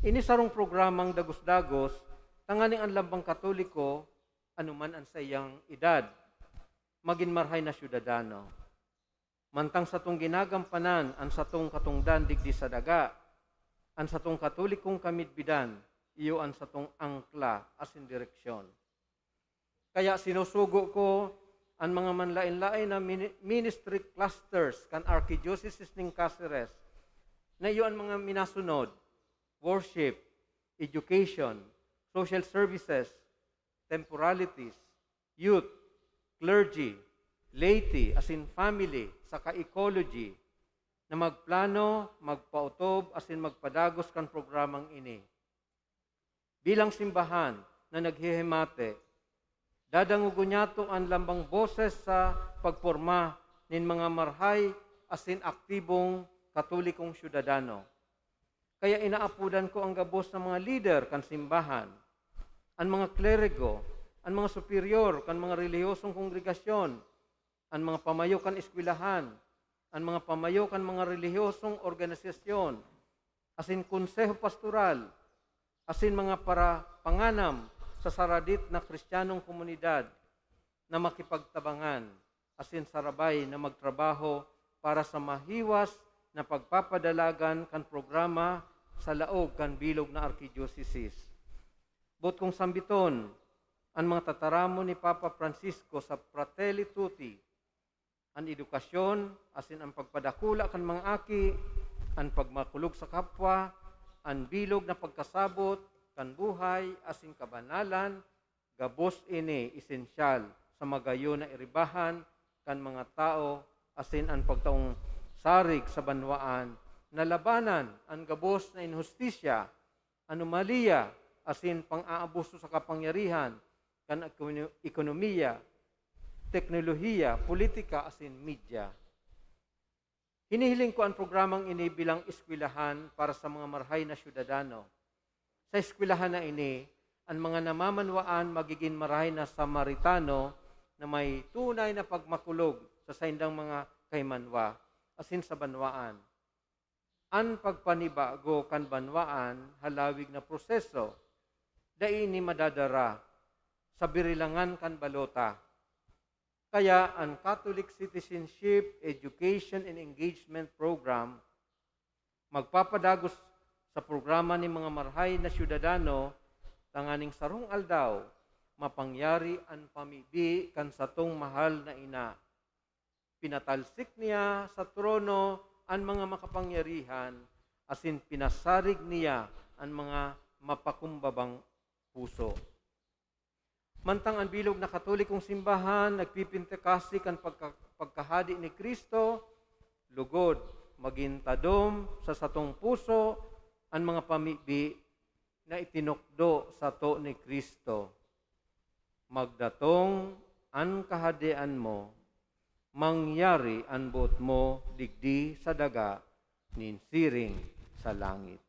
Ini sarong programang dagos-dagos, tanganing an lambang Katoliko, anuman an saiyang edad, magin marahay na syudadano. Mantang satong ginagampanan an satong katongdan digdi sa daga, an satong Katolikong kamidbidan, iyo an satong angkla asin direksyon. Kaya sinusugo ko an mga manlaen-laen na mini-, ministry clusters kan Archdiocese nin Caceres, na iyo an mga minasunod: worship, education, social services, temporalities, youth, clergy, laity, asin family, saka ecology, na magplano, magpaotob, asin magpadagos kan programang ini. Bilang simbahan na naghihimate, dadangogon niyato an lambang boses sa pagporma nin mga marahay asin aktibong Katolikong syudadano. Kaya inaapodan ko an gabos na mga lider kan simbahan, an mga kleriko, an mga superior kan mga relihiyosong kongregasyon, an mga pamayo kan eskwelahan, an mga pamayo kan mga relihiyosong organisasyon, asin konseho pastoral, asin mga parapanganam sa saradit na Kristiyanong komunidad, na makipagtabangan asin sarabay na magtrabaho para sa mahiwas na pagpapadalagan kan programa sa laog kan bilog na arkidiosesis. Boot kong sambiton an mga tataramon ni Papa Francisco sa Fratelli Tutti, an edukasyon asin an pagpadakula kan mga aki, an pagmakulog sa kapwa, an bilog na pagkasabot kan buhay asin kabanalan, gabos ini esensyal sa magayon na iribahan kan mga tawo asin an pagtaong sarig sa banwaan na labanan an gabos na inhustisya, anomalya asin pang-aabuso sa kapangyarihan kan ekono-, ekonomiya, teknolohiya, politika asin media. Hinihiling ko an programang ini bilang eskwelahan para sa mga marahay na syudadano. Sa eskwelahan na ini, an mga namamanwaan magigin marahay na Samaritano na may tunay na pagmakulog sa saindang mga kaimanwa asin sa banwaan. An pagpanibago kan banwaan halawig na proseso, dai ini madadara sa birilangan kan balota. Kaya an Catholic Citizenship, Education and Engagement Program magpapadagos sa programa nin mga marahay na syudadano tanganing sarong aldaw mapangyari an pamibi kan satong mahal na ina. Pinatalsik niya sa trono an mga makapangyarihan, asin pinasarig niya an mga mapakumbabang puso. Mantang an bilog na Katolikong Simbahan nagpipintakasi kan pagka-, pagkahade ni Cristo, lugod, magin tadom sa satong puso an mga pamibi na itinukdo sato ni Cristo. Magdatong an Kahadean mo, mangyari an boot mo digdi sa daga nin siring sa langit.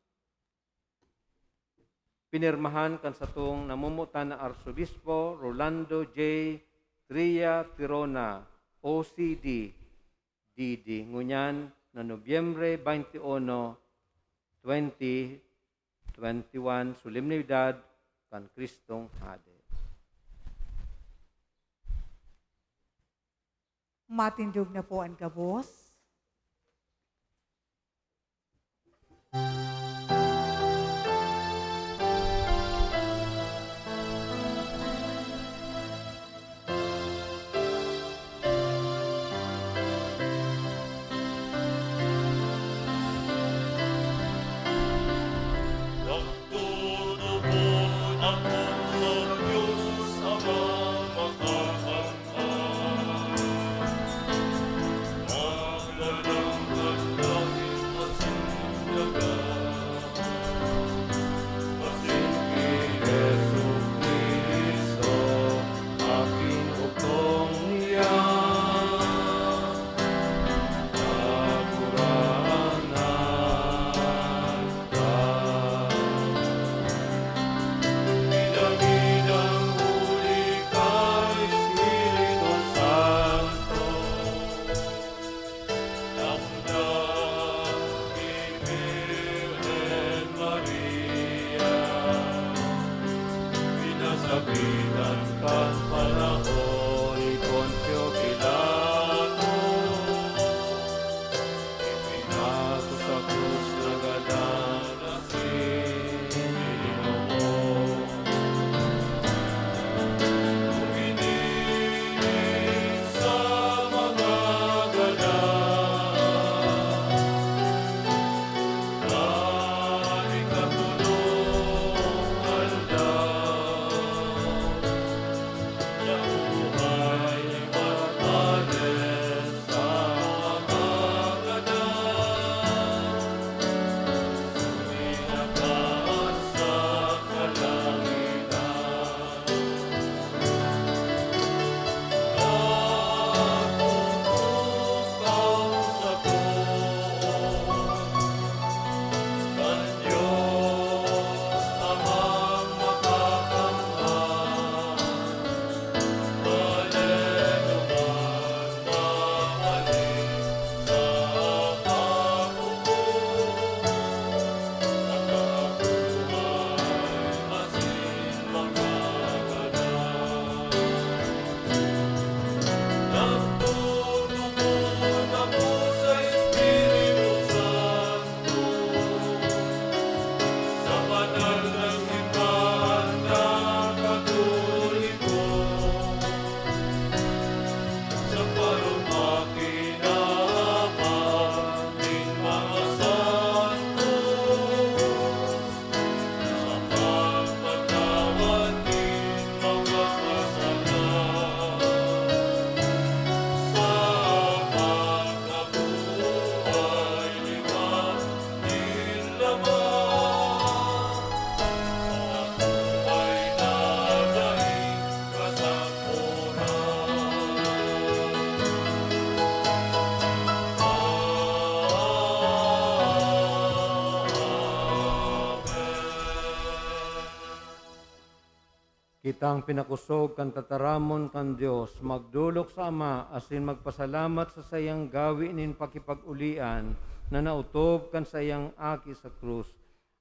Pinirmahan kan satong namomotan na Arsobispo Rolando J. Tria Tirona, O C D, D D, ngunyan na Nobyembre twenty-one, twenty twenty-one, Solemnidad kan Cristong Hade. Matindog na po an gabos. Kitang pinakosog kan tataramon kan Dios, magdolok sa Ama asin magpasalamat sa saiyang gawi nin pakipag-olian na naotob kan saiyang Aki sa krus.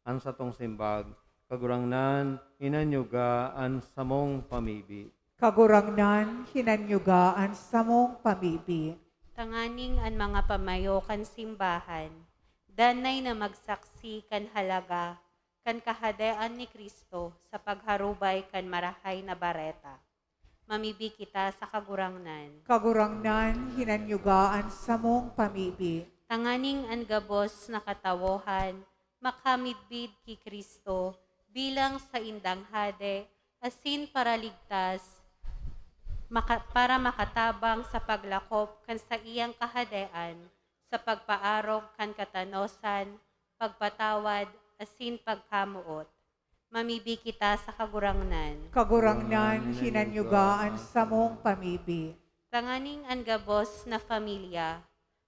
An satong simbag, Kagurangnan, hinanyuga an samong pamibi. Kagurangnan, hinanyuga an samong pamibi. Tanganing an mga pamayo kan simbahan, danay na magsaksi kan halaga kan Kahadean ni Cristo sa pagharubay kan Marahay na Bareta. Mamibi kita sa Kagurangnan. Kagurangnan, hinanyuga an samong pamibi. Tanganing an gabos na katawohan makamidbid ki Cristo bilang saindang Hade asin Paraligtas, maka-, para makatabang sa paglakop kan saiyang Kahadean, sa pagpaarog kan katanosan, pagpatawad, asin pagkamoot. Mamibi kita sa Kagurangnan. Kagurangnan, hinanyuga an samong pamibi. Tanganing an gabos na pamilya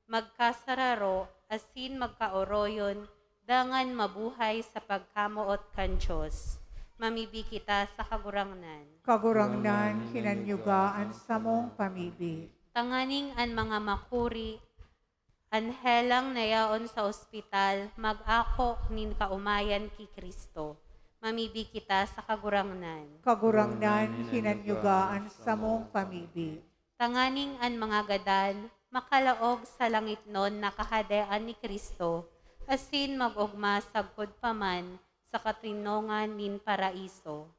magkasararo asin magkaoroyon dangan mabuhay sa pagkamoot kan Dios. Mamibi kita sa Kagurangnan. Kagurangnan, hinanyuga an samong pamibi. Tanganing an mga makuri, an helang na yaon sa ospital, mag-ako nin kaomayan ki Cristo. Mamibi kita sa Kagurangnan. Kagurangnan, hinanyuga an samong pamibi. Tanganing an mga gadan makalaog sa langitnon na Kahadean ni Cristo, asin mag-ogma sagkod pa man sa katinongan nin Paraiso.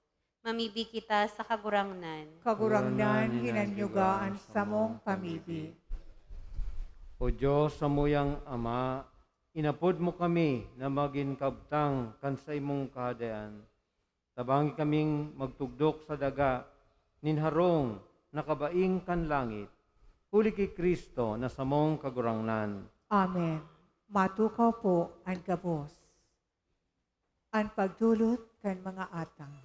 Mamibi kita sa Kagurangnan. Kagurangnan, hinanyuga an samong pamibi. O Dios, samuyang Ama, inapod mo kami na magin kabtang kan saimong Kahadean. Tabangi kaming magtugdok sa daga nin harong na kabaing kan langit, huli ki Cristo na samong Kagurangnan. Amen. Matukaw po an gabos. An pagdolot kan mga atang.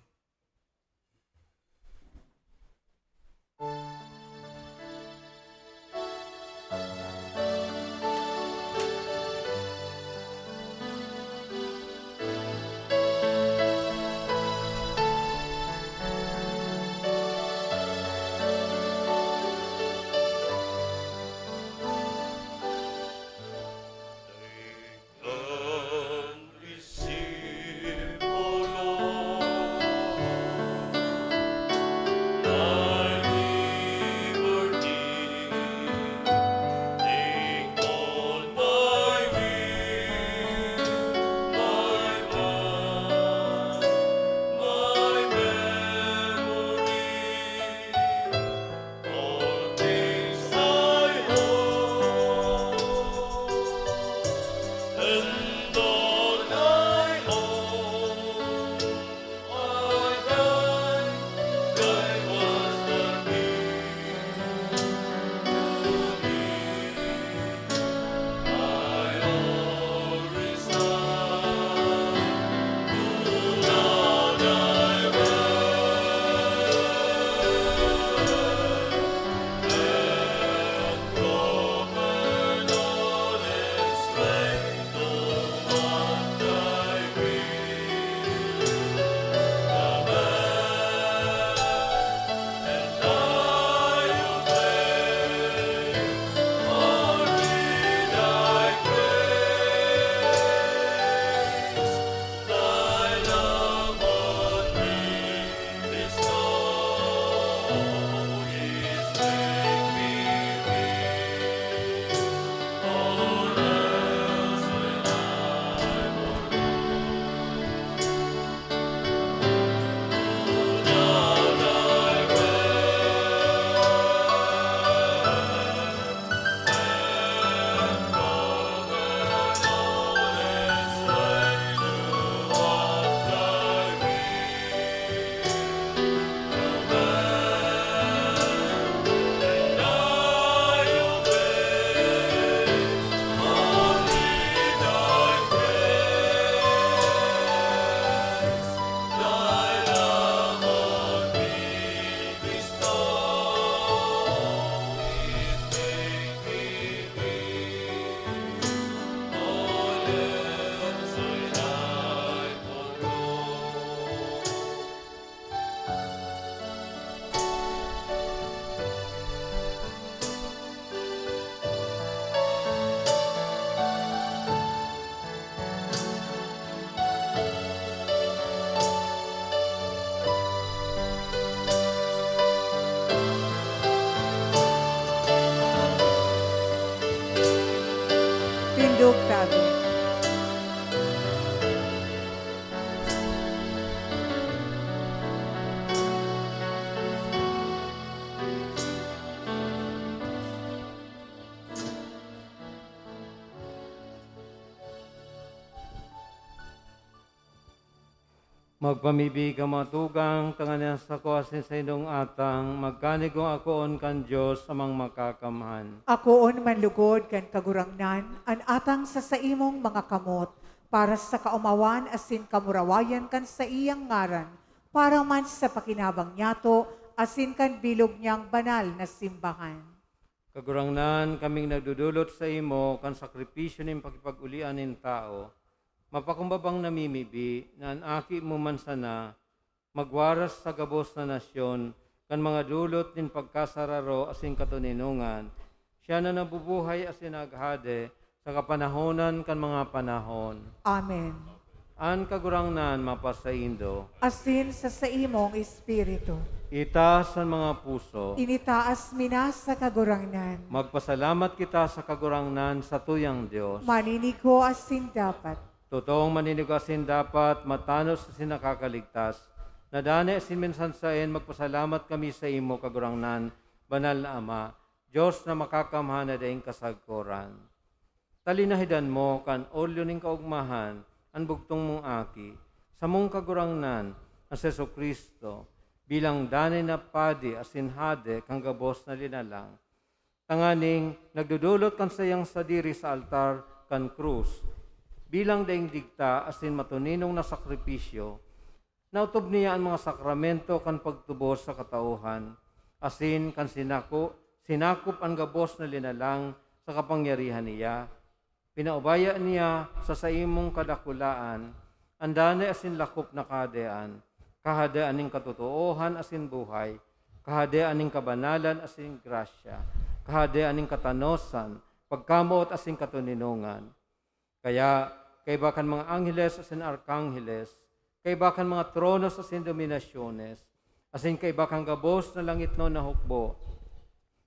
Magpamibi ka, mga tugang, tanganing an sako asin saindong atang magkanigong akoon kan Dios Amang Makakamhan. Akoon man lugod kan Kagurangnan an atang sa saimong mga kamot, para sa kaomawan asin kamurawayan kan saiyang ngaran, para man sa pakinabang niyato asin kan bilog niyang banal na simbahan. Kagurangnan, kaming nagdodolot saimo kan sakripisyo nin pakipag-olian nin tawo, mapakumbabang namimibi na an Aki mo man sana magwaras sa gabos na nasyon kan mga dolot nin pagkasararo asin katoninongan, siya na nabubuhay asin naghahade sa kapanahonan kan mga panahon. Amen. An Kagurangnan mapasaindo. Asin sa saimong espiritu. Itaas an mga puso. Initaas mi na sa Kagurangnan. Magpasalamat kita sa Kagurangnan, satuyang Dios. Maninigo asin dapat. Totoong maninigo asin dapat, matanos asin nakakaligtas. Na danay asin minsan saen, magpasalamat kami saimo, Kagurangnan, Banal na Ama, Dios na makakamhan na daing kasagkoran. Talinahidan mo kan olyo nin kaogmahan an bugtong mong Aki, samong Kagurangnan, na si Jesu-Cristo, bilang danay na Padi asin Hade kan gabos na linalang, tanganing nagdodolot kan saiyang sadiri sa altar kan krus, bilang daing digta asin matoninong na sakripisyo, naotob niya an mga sakramento kan pagtubos sa katauhan, asin kan sinako-, sinakop an gabos na linalang sa kapangyarihan niya. Pinaubaya niya sa saimong kadakulaan an danay asin lakop na Kahadean, Kahadean nin katotoohan asin buhay, Kahadean nin kabanalan asin grasya, Kahadean nin katanosan, pagkamoot asin katoninongan. Kaya, kaiba kan mga angheles asin arkangheles, kaiba kan mga tronos asin dominasyones, asin kaiba kan gabos na langitnon na hukbo,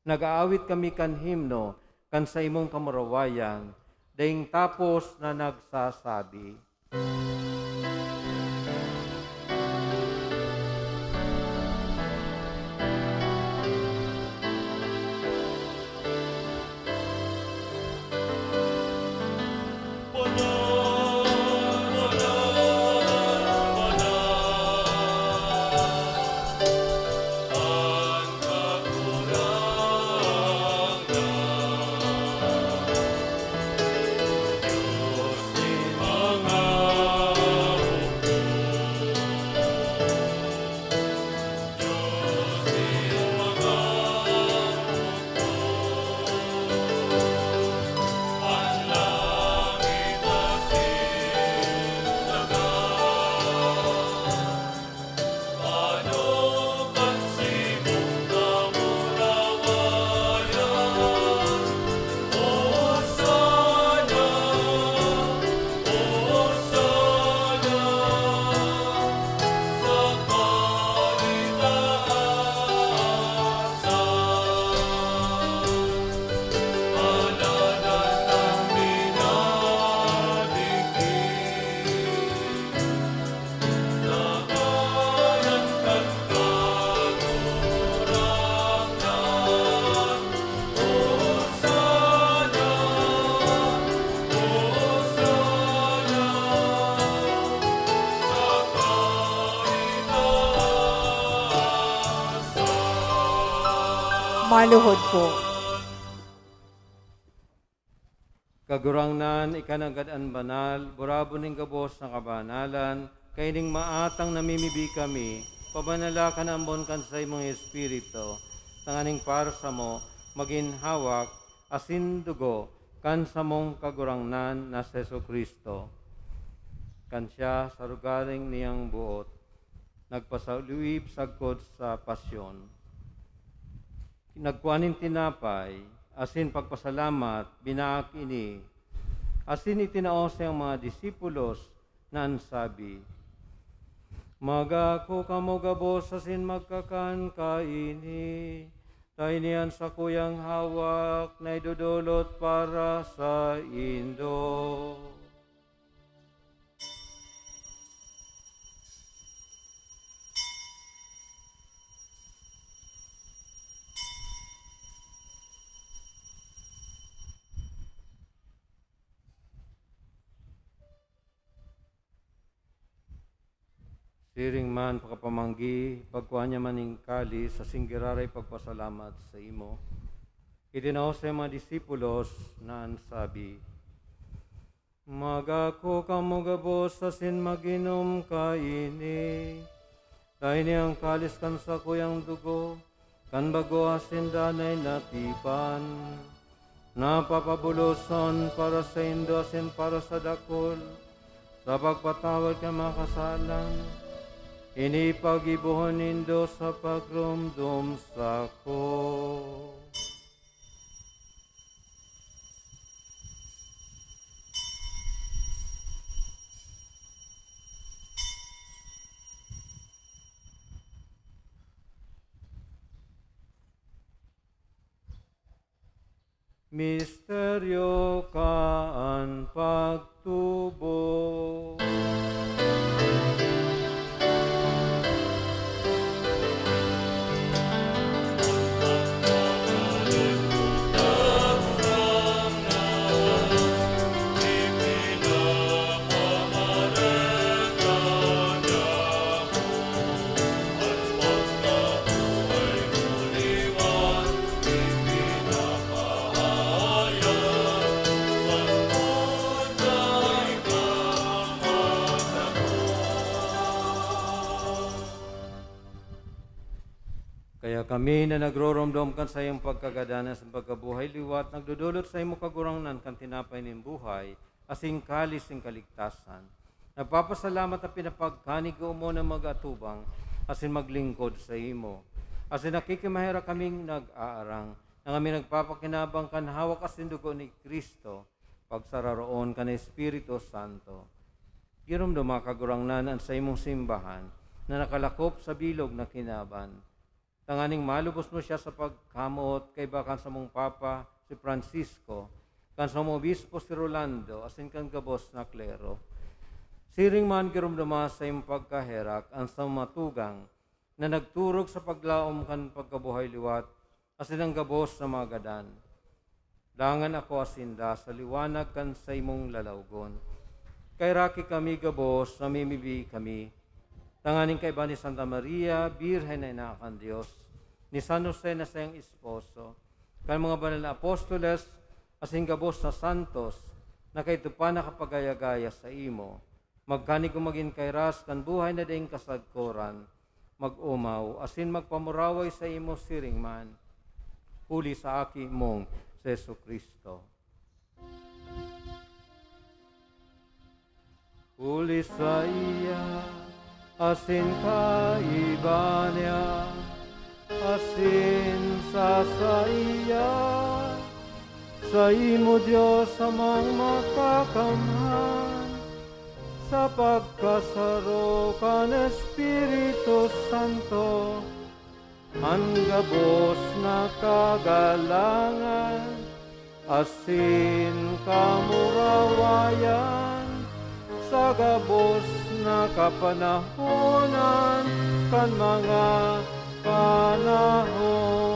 nag-aawit kami kan himno kan saimong kamurawayan, daing tapos na nagsasabi, Maluhod po. Kagurangnan, ika nanggad an banal, burabon nin gabos na kabanalan, kaining maatang namimibi kami, pabanala kan ambon kan saimong Espiritu, tanganing para samo magin hawak asin dugo kan samong Kagurangnan na si Jesu-Cristo. Kan siya, sa rogaring niyang boot, nagpasauliwib sagkod sa pasyon. Nagkua nin tinapay, asin pagpasalamat, binaak ini, asin itinao sa iyang mga disipulos na an sabi, "Magako kamo gabos asin magkakan kaini, ta ini an sakuyang hawak na idodolot para saindo." Siring man pakapamanggi, pagkua niya man nin kalis asin giraray pagpasalamat saimo, itinao sa mga disipulos na an sabi, "Magako kamo gabos asin mag-inom kaini. Ta ini an kalis kan sakuyang dugo, kan bago asin danay na tipan, na papabuloson para saindo asin para sa dakul, sa pagpatawad kan mga kasalan. Ini paggibohon nindo sa pagromdom sako." Misteryo kan pagtubo. Kaya kami na nagroromdom kan saiyang pagkagadan asin pagkabuhay liwat, nagdodolot saimo, Kagurangnan, kan tinapay nin buhay asin kalis nin kaligtasan. Nagpapasalamat na pinapagkanigoon mo na mag-atubang asin maglingkod saimo. Asin nakikimaherak kaming nag-aarang na kami nagpapakinabang kan hawak asin dugo ni Cristo, pagsararoon kan Espiritu Santo. Giromdoma, Kagurangnan, an saimong simbahan na nakalakop sa bilog na kinaban, tanganing malubos mo siya sa pagkamoot kaiba kan samong Papa, si Francisco, kan samong Obispo, si Rolando, asin kan gabos na klero. Siring man, giromdoma sa saimong pagkaherak an samong mga tugang na nagturog sa paglaom kan pagkabuhay liwat asin an gabos na mga gadan. Dangan akoa sinda sa liwanag kan saimong lalawgon. Kaheraki kami gabos, namimibi kami, tanganing kaiba ni Santa Maria, Birhen na Ina kan Dios, ni San Jose na saiyang esposo, kan mga banal na apostoles, asin gabos na santos na kaidto pa nakapagaya-gaya saimo, magkanigo magin kairas kan buhay na daing kasagkoran, mag-omaw asin magpamuraway saimo siring man, huli sa Aki mong si Jesu-Cristo. Huli saiya, asin kaiba niya, asin sa saiya, saimo, Dios Amang Makakamhan, sa pagkasaro kan Espiritu Santo, an gabos na kagalangan asin kamurawayan sa gabos na kapanahonan kan mga panahon.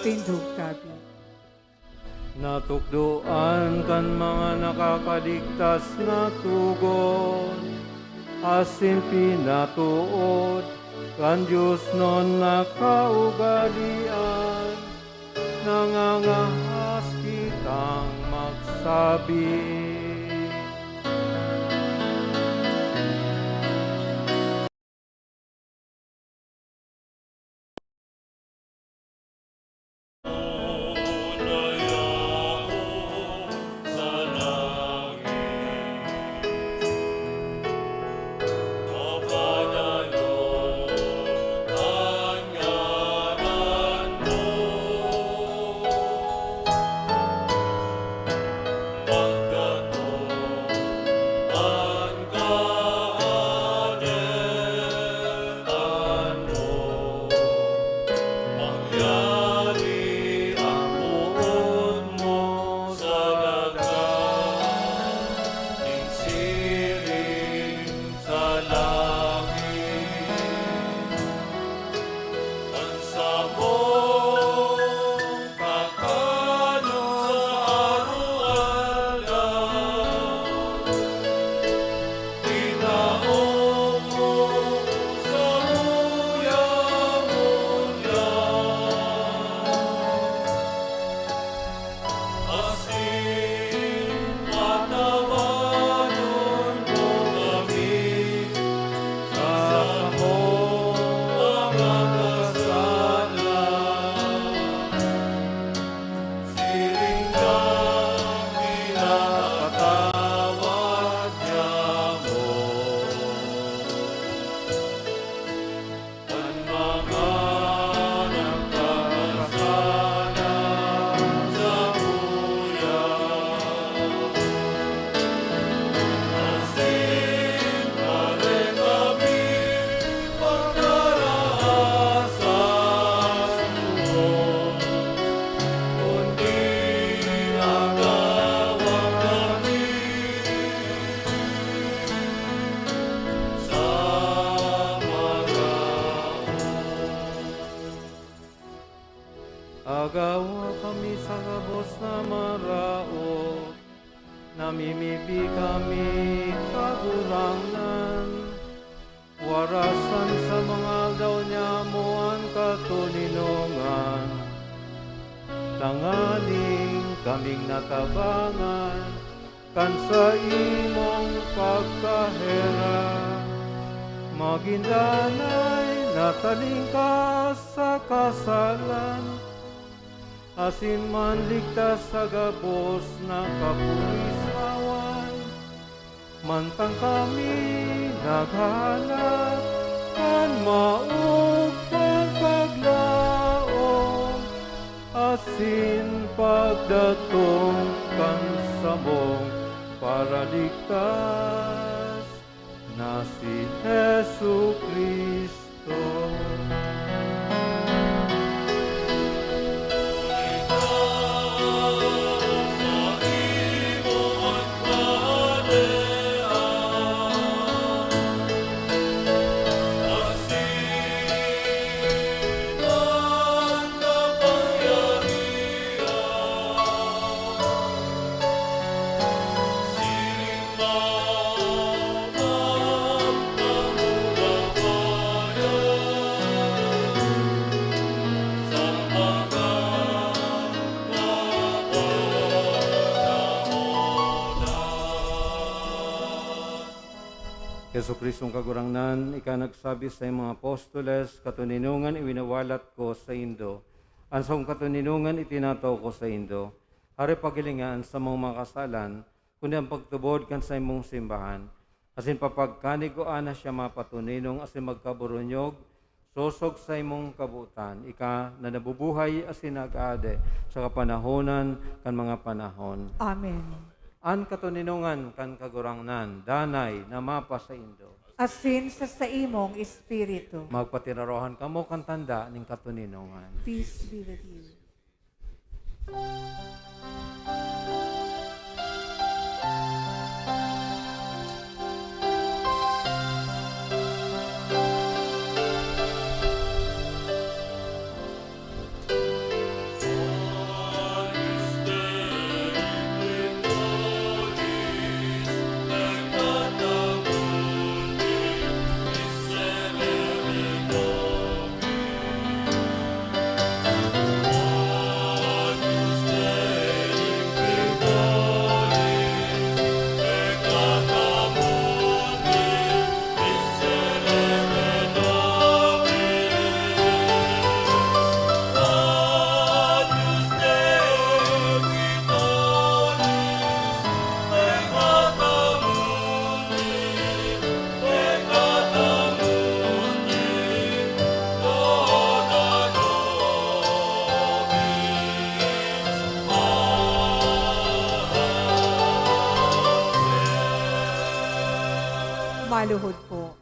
Tindog tabi. Natukdoan kan mga nakakaligtas na tugon, asin pinatuod kan diosnon na kaugalean. Nangangahas kitang magsabi. Namimibi kami, Kagurangnan, warasan sa mga aldaw niamo an katoninongan, tanganing kaming natabangan kan saimong pagkaherak, magin danay, natalingkas sa kasalan, asin manligtas sa gabos na kapulisawan. Mantang kami naghahanap kan maogmang paglaom asin pagdatong kan samong Paraligtas na si Jesu-Cristo. Jesu-Cristong Kagurangnan, ika nagsabi sa imong apostoles, "Katoninongan iwinawalat ko saindo, an sakong katoninongan itinatao ko saindo." Hare paghilinga an samong mga kasalan, kundi an pagtubod kan saimong simbahan, asin papagkanigua na siya mapatoninong asin magkaburunyog, sosog saimong kabotan, ika na nabubuhay asin nag-aadi sa kapanahonan kan mga panahon. Amen. An katoninongan kan Kagurangnan, danay na mapasaindo. Asin sa saimong espiritu. Magpatinarohan kamo kan tanda nin katoninongan. Peace be with you. Maluhod po.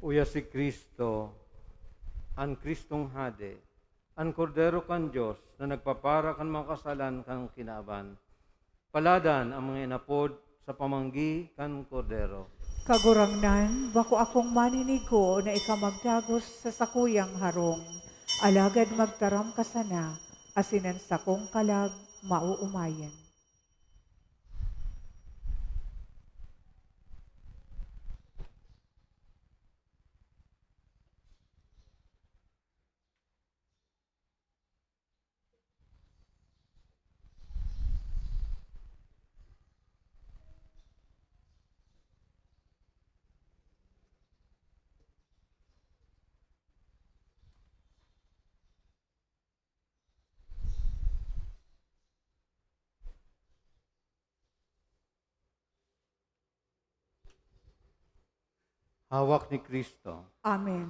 Uya si Cristo, an Cristong Hade, an Kordero kan Dios na nagpapara kan mga kasalan kan kinaban. Paladan an mga inapod sa pamanggi kan Kordero. Kagurangnan, bako akong maninigo na ika magdagos sa sakuyang harong, alagad magtaram ka sana, asin an sakong kalag maoomayan. Hawak ni Cristo. Amen.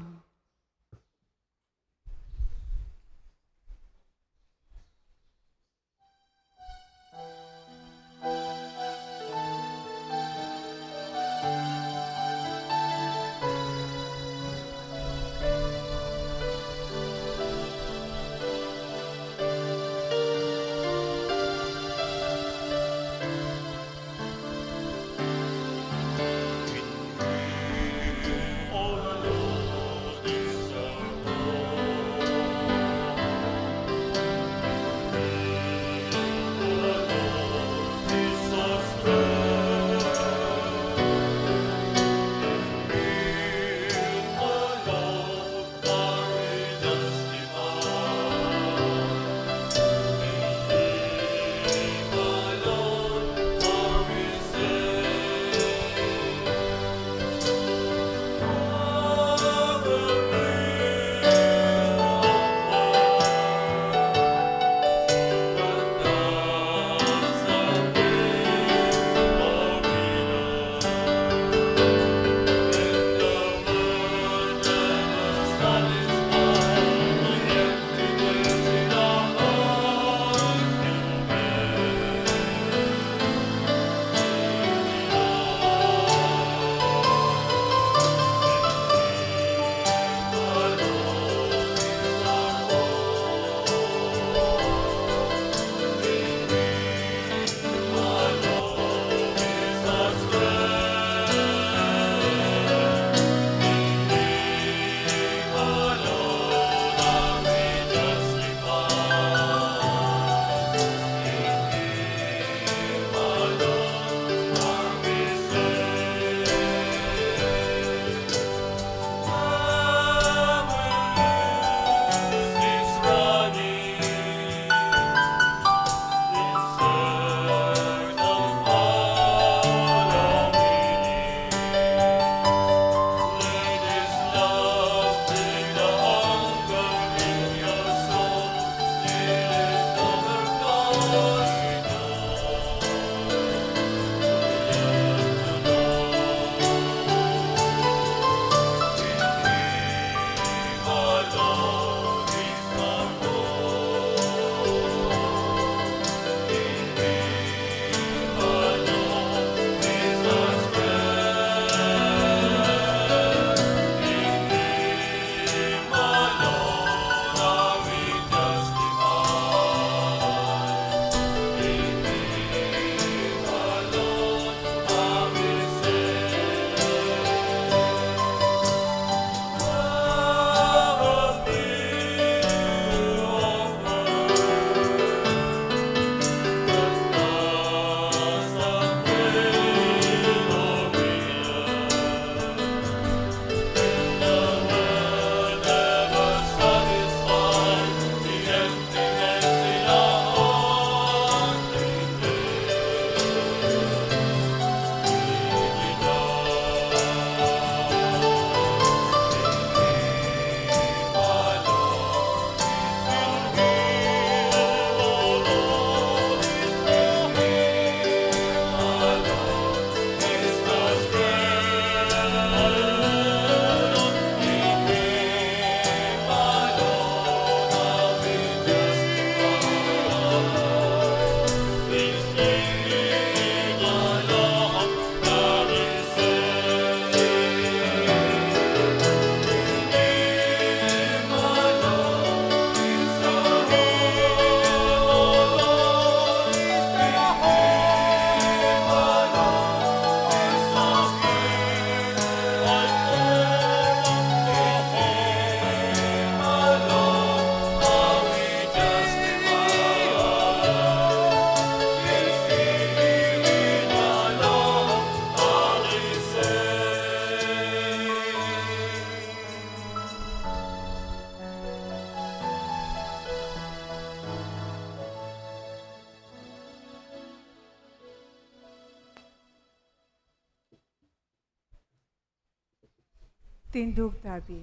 Tindog tabi.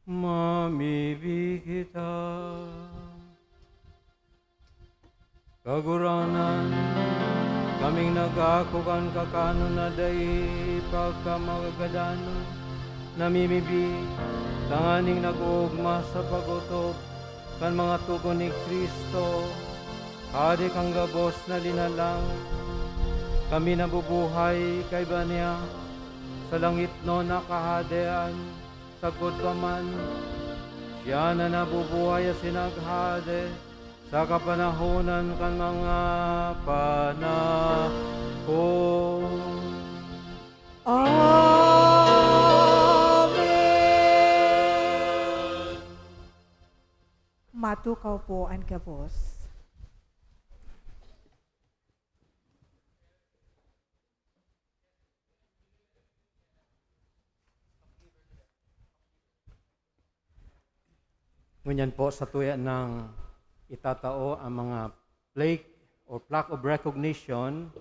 Mamibi kita. Kagurangnan, kaming nag-aako kan kakanon na dai pagkamagadanon, namimibi, tanganing nag-oogma sa pag-otob kan mga togon ni Cristo, Hade kan gabos na linalang. Kami nabubuhay kaiba niya, sa langitnon na kahadean, sagkod pa man, siya na nabubuhay asin naghade sa kapanahonan kan mga panahon. Amen. Matukaw po an gabos. Ngunyan po, sa tuya nang itatao ang mga plaque o plaque of recognition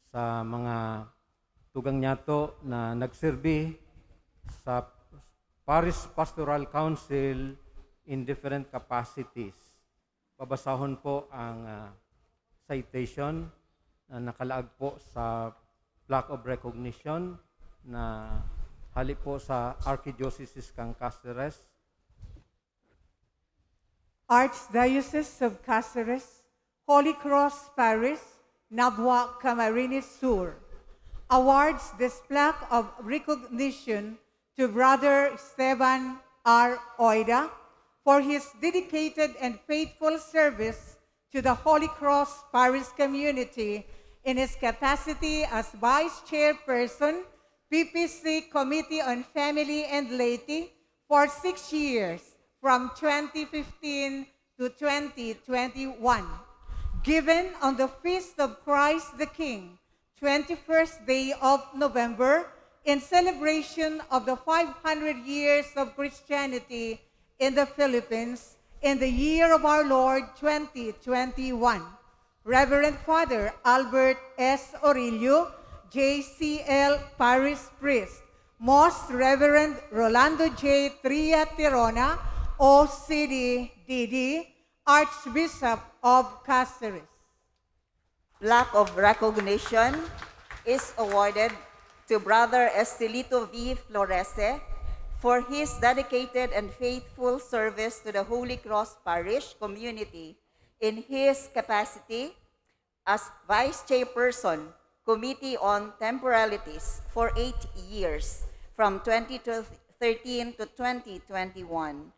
sa mga tugang niyato na nagserbi sa Parish Pastoral Council in different capacities. Babasahon po ang, ah, citation na nakalaag po sa plaque of recognition na hali po sa Archdiocese kan Caceres. Archdiocese of Caceres, Holy Cross Parish, Nabua, Camarines Sur, awards this plaque of recognition to Brother Esteban R. Oida for his dedicated and faithful service to the Holy Cross Parish community in his capacity as Vice Chairperson, P P C Committee on Family and Laity for six years, from twenty fifteen to twenty twenty-one, given on the Feast of Christ the King, twenty-first day of November, in celebration of the five hundred years of Christianity in the Philippines, in the year of our Lord twenty twenty-one. Reverend Father Albert S. Orillo, J C L Parish Priest, Most Reverend Rolando J. Tria Tirona, O C D D D, Archbishop of Caceres. Plaque of recognition is awarded to Brother Estelito V. Florese for his dedicated and faithful service to the Holy Cross Parish community in his capacity as Vice Chairperson, Committee on Temporalities for eight years, from twenty thirteen to twenty twenty-one,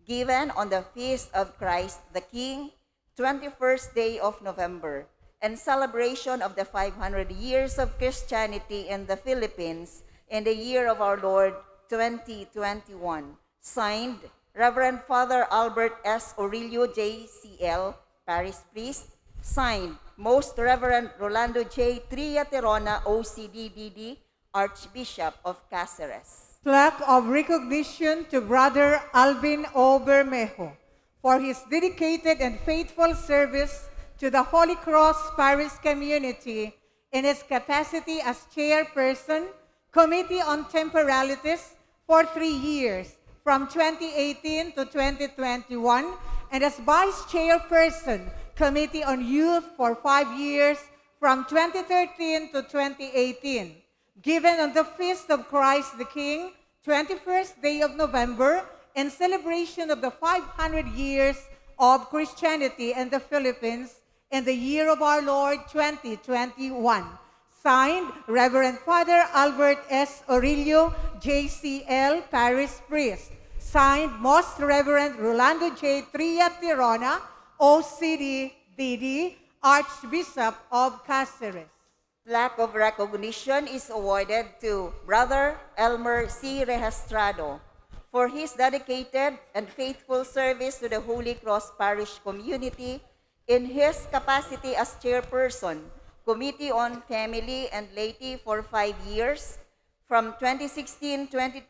given on the Feast of Christ the King, twenty-first day of November, and celebration of the five hundred years of Christianity in the Philippines in the year of our Lord, twenty twenty-one. Signed, Reverend Father Albert S. Orillo, J C L, Parish Priest. Signed, Most Reverend Rolando J. Trillaterona, O C D D D, Archbishop of Caceres. Plaque of recognition to Brother Alvin O. Bermejo for his dedicated and faithful service to the Holy Cross Parish community in his capacity as chairperson, Committee on Temporalities, for three years, from twenty eighteen to twenty twenty-one, and as vice chairperson, Committee on Youth, for five years, from twenty thirteen to twenty eighteen. Given on the Feast of Christ the King, twenty-first day of November, in celebration of the five hundred years of Christianity in the Philippines, in the year of our Lord, twenty twenty-one. Signed, Reverend Father Albert S. Orillo, J C L, Parish Priest. Signed, Most Reverend Rolando J. Trillaterona, O C D D D, Archbishop of Caceres. Plaque of recognition is awarded to Brother Elmer C. Rehestrado for his dedicated and faithful service to the Holy Cross Parish community in his capacity as chairperson, Committee on Family and Laity for five years, from twenty sixteen twenty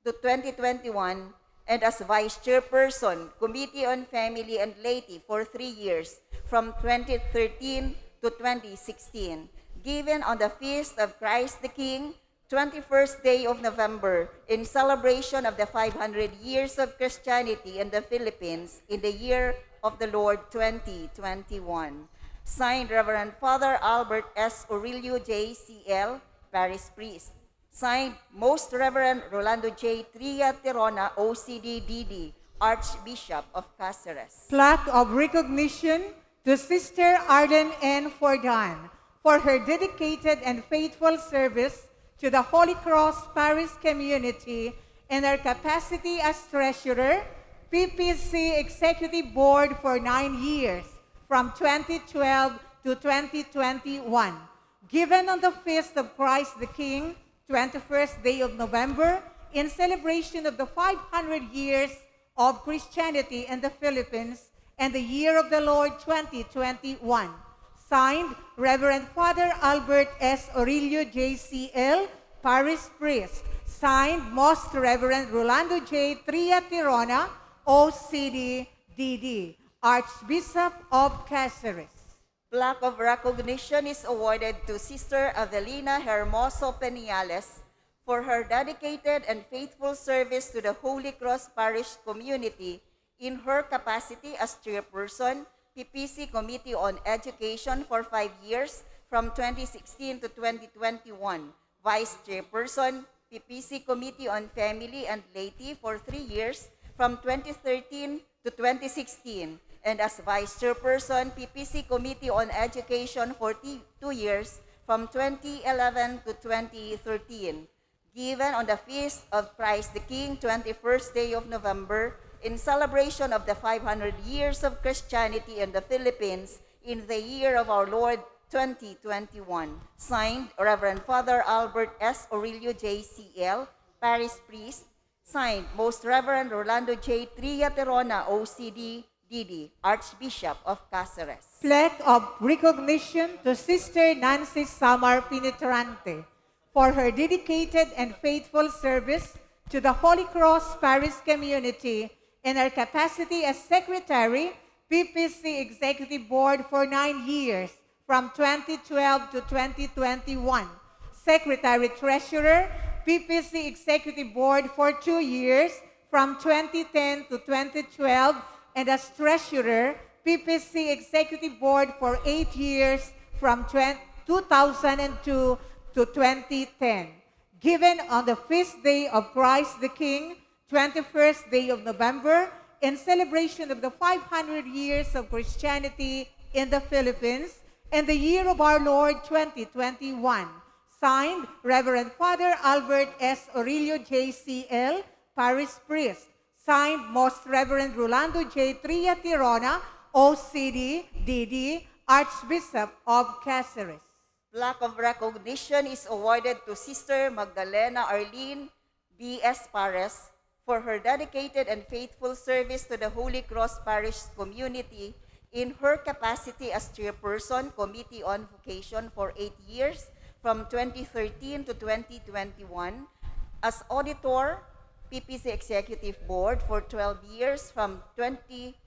to twenty twenty-one, and as Vice Chairperson, Committee on Family and Laity for three years, from twenty thirteen to twenty sixteen, given on the Feast of Christ the King, twenty-first day of November, in celebration of the five hundred years of Christianity in the Philippines in the year of the Lord twenty twenty-one. Signed, Reverend Father Albert S. Orillo, J C L, Parish Priest. Signed, Most Reverend Rolando J. Tria Tirona, O C D D D, Archbishop of Caceres. Plaque of recognition to Sister Arden N. Fordan for her dedicated and faithful service to the Holy Cross Parish community in her capacity as Treasurer, P P C Executive Board for nine years, from twenty twelve to twenty twenty-one. Given on the feast of Christ the King, twenty-first day of November, in celebration of the five hundred years of Christianity in the Philippines and the year of the Lord twenty twenty-one. Signed, Reverend Father Albert S. Orillo, J C L, Parish Priest. Signed, Most Reverend Rolando J. Tria Tirona, O C D D D, Archbishop of Caceres. Plaque of recognition is awarded to Sister Avelina Hermoso Peniales for her dedicated and faithful service to the Holy Cross Parish community in her capacity as chairperson, P P C Committee on Education for five years, from twenty sixteen to twenty twenty-one, vice chairperson, P P C Committee on Family and Laity for three years, from twenty thirteen to twenty sixteen, and as vice chairperson, P P C Committee on Education for t- two years, from twenty eleven to twenty thirteen. Given on the feast of Christ the King, twenty-first day of November, in celebration of the five hundred years of Christianity in the Philippines, in the year of our Lord twenty twenty-one. Signed, Reverend Father Albert S. Orillo, J C L, Parish Priest. Signed, Most Reverend Rolando J. Tria Tirona, O C D D D, Archbishop of Caceres. Plaque of recognition to Sister Nancy Samar Penetrante for her dedicated and faithful service to the Holy Cross Parish community in her capacity as Secretary, P P C Executive Board for nine years, from twenty twelve to twenty twenty-one. Secretary Treasurer, P P C Executive Board for two years, from twenty ten to twenty twelve, and as Treasurer, P P C Executive Board for eight years, from twen- two thousand two to twenty ten. Given on the feast day of Christ the King, twenty-first day of November, in celebration of the five hundred years of Christianity in the Philippines and the year of our Lord twenty twenty-one. Signed, Reverend Father Albert S. Orillo, J C L, Parish Priest. Signed, Most Reverend Rolando J. Tria Tirona, O C D D D, Archbishop of Caceres. Plaque of recognition is awarded to Sister Magdalena Arlene B S Pares for her dedicated and faithful service to the Holy Cross Parish community in her capacity as chairperson, Committee on Vocation for eight years, from twenty thirteen to twenty twenty-one, as auditor, P P C Executive Board for twelve years, from twenty,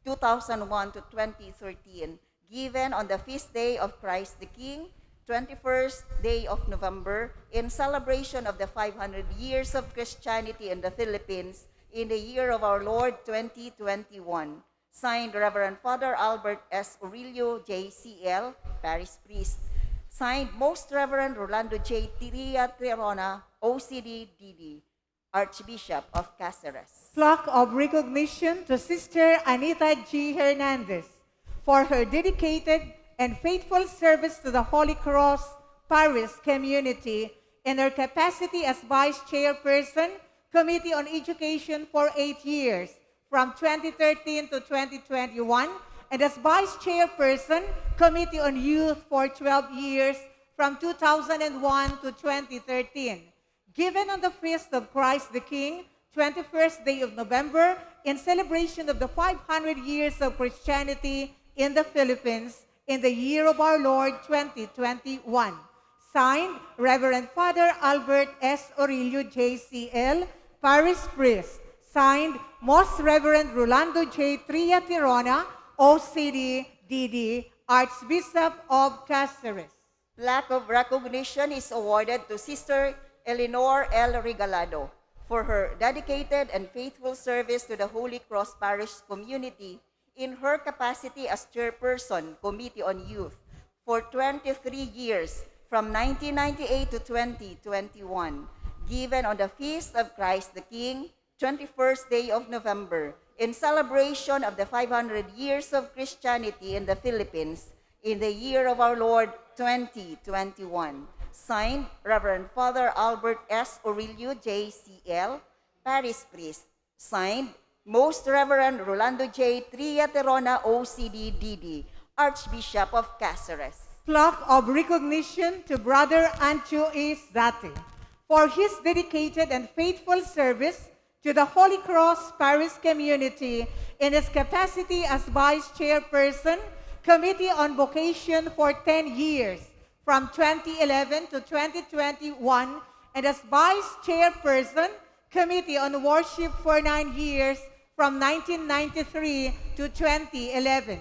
two thousand one to twenty thirteen, given on the feast day of Christ the King, twenty-first day of November, in celebration of the five hundred years of Christianity in the Philippines in the year of our Lord twenty twenty-one. Signed, Reverend Father Albert S. Orillo, J C L, Parish Priest. Signed, Most Reverend Rolando J. Tria Tirona, O C D D D, Archbishop of Caceres. Plaque of recognition to Sister Anita G. Hernandez for her dedicated and faithful service to the Holy Cross Parish community in her capacity as Vice Chairperson, Committee on Education for eight years, from twenty thirteen to twenty twenty-one, and as Vice Chairperson, Committee on Youth for twelve years, from two thousand one to twenty thirteen. Given on the feast of Christ the King, twenty-first day of November, in celebration of the five hundred years of Christianity in the Philippines, in the year of our Lord twenty twenty-one. Signed, Reverend Father Albert S. Orillo, J C L, Parish Priest. Signed, Most Reverend Rolando J. Tria Tirona, O C D D D, Archbishop of Caceres. Plaque of recognition is awarded to Sister Eleanor L. Regalado for her dedicated and faithful service to the Holy Cross Parish community in her capacity as chairperson, Committee on Youth, for twenty-three years, from nineteen ninety-eight to twenty twenty-one, given on the Feast of Christ the King, twenty-first day of November, in celebration of the five hundred years of Christianity in the Philippines, in the year of our Lord, twenty twenty-one. Signed, Reverend Father Albert S. Orillo, J C L, Parish Priest. Signed, Most Reverend Rolando J. Trillaterona, O C D, D D, Archbishop of Caceres. Plaque of recognition to Brother Ancho E. Zate for his dedicated and faithful service to the Holy Cross Parish community in his capacity as Vice Chairperson, Committee on Vocation for ten years, from twenty eleven to twenty twenty-one, and as Vice Chairperson, Committee on Worship for nine years, from nineteen ninety-three to twenty eleven.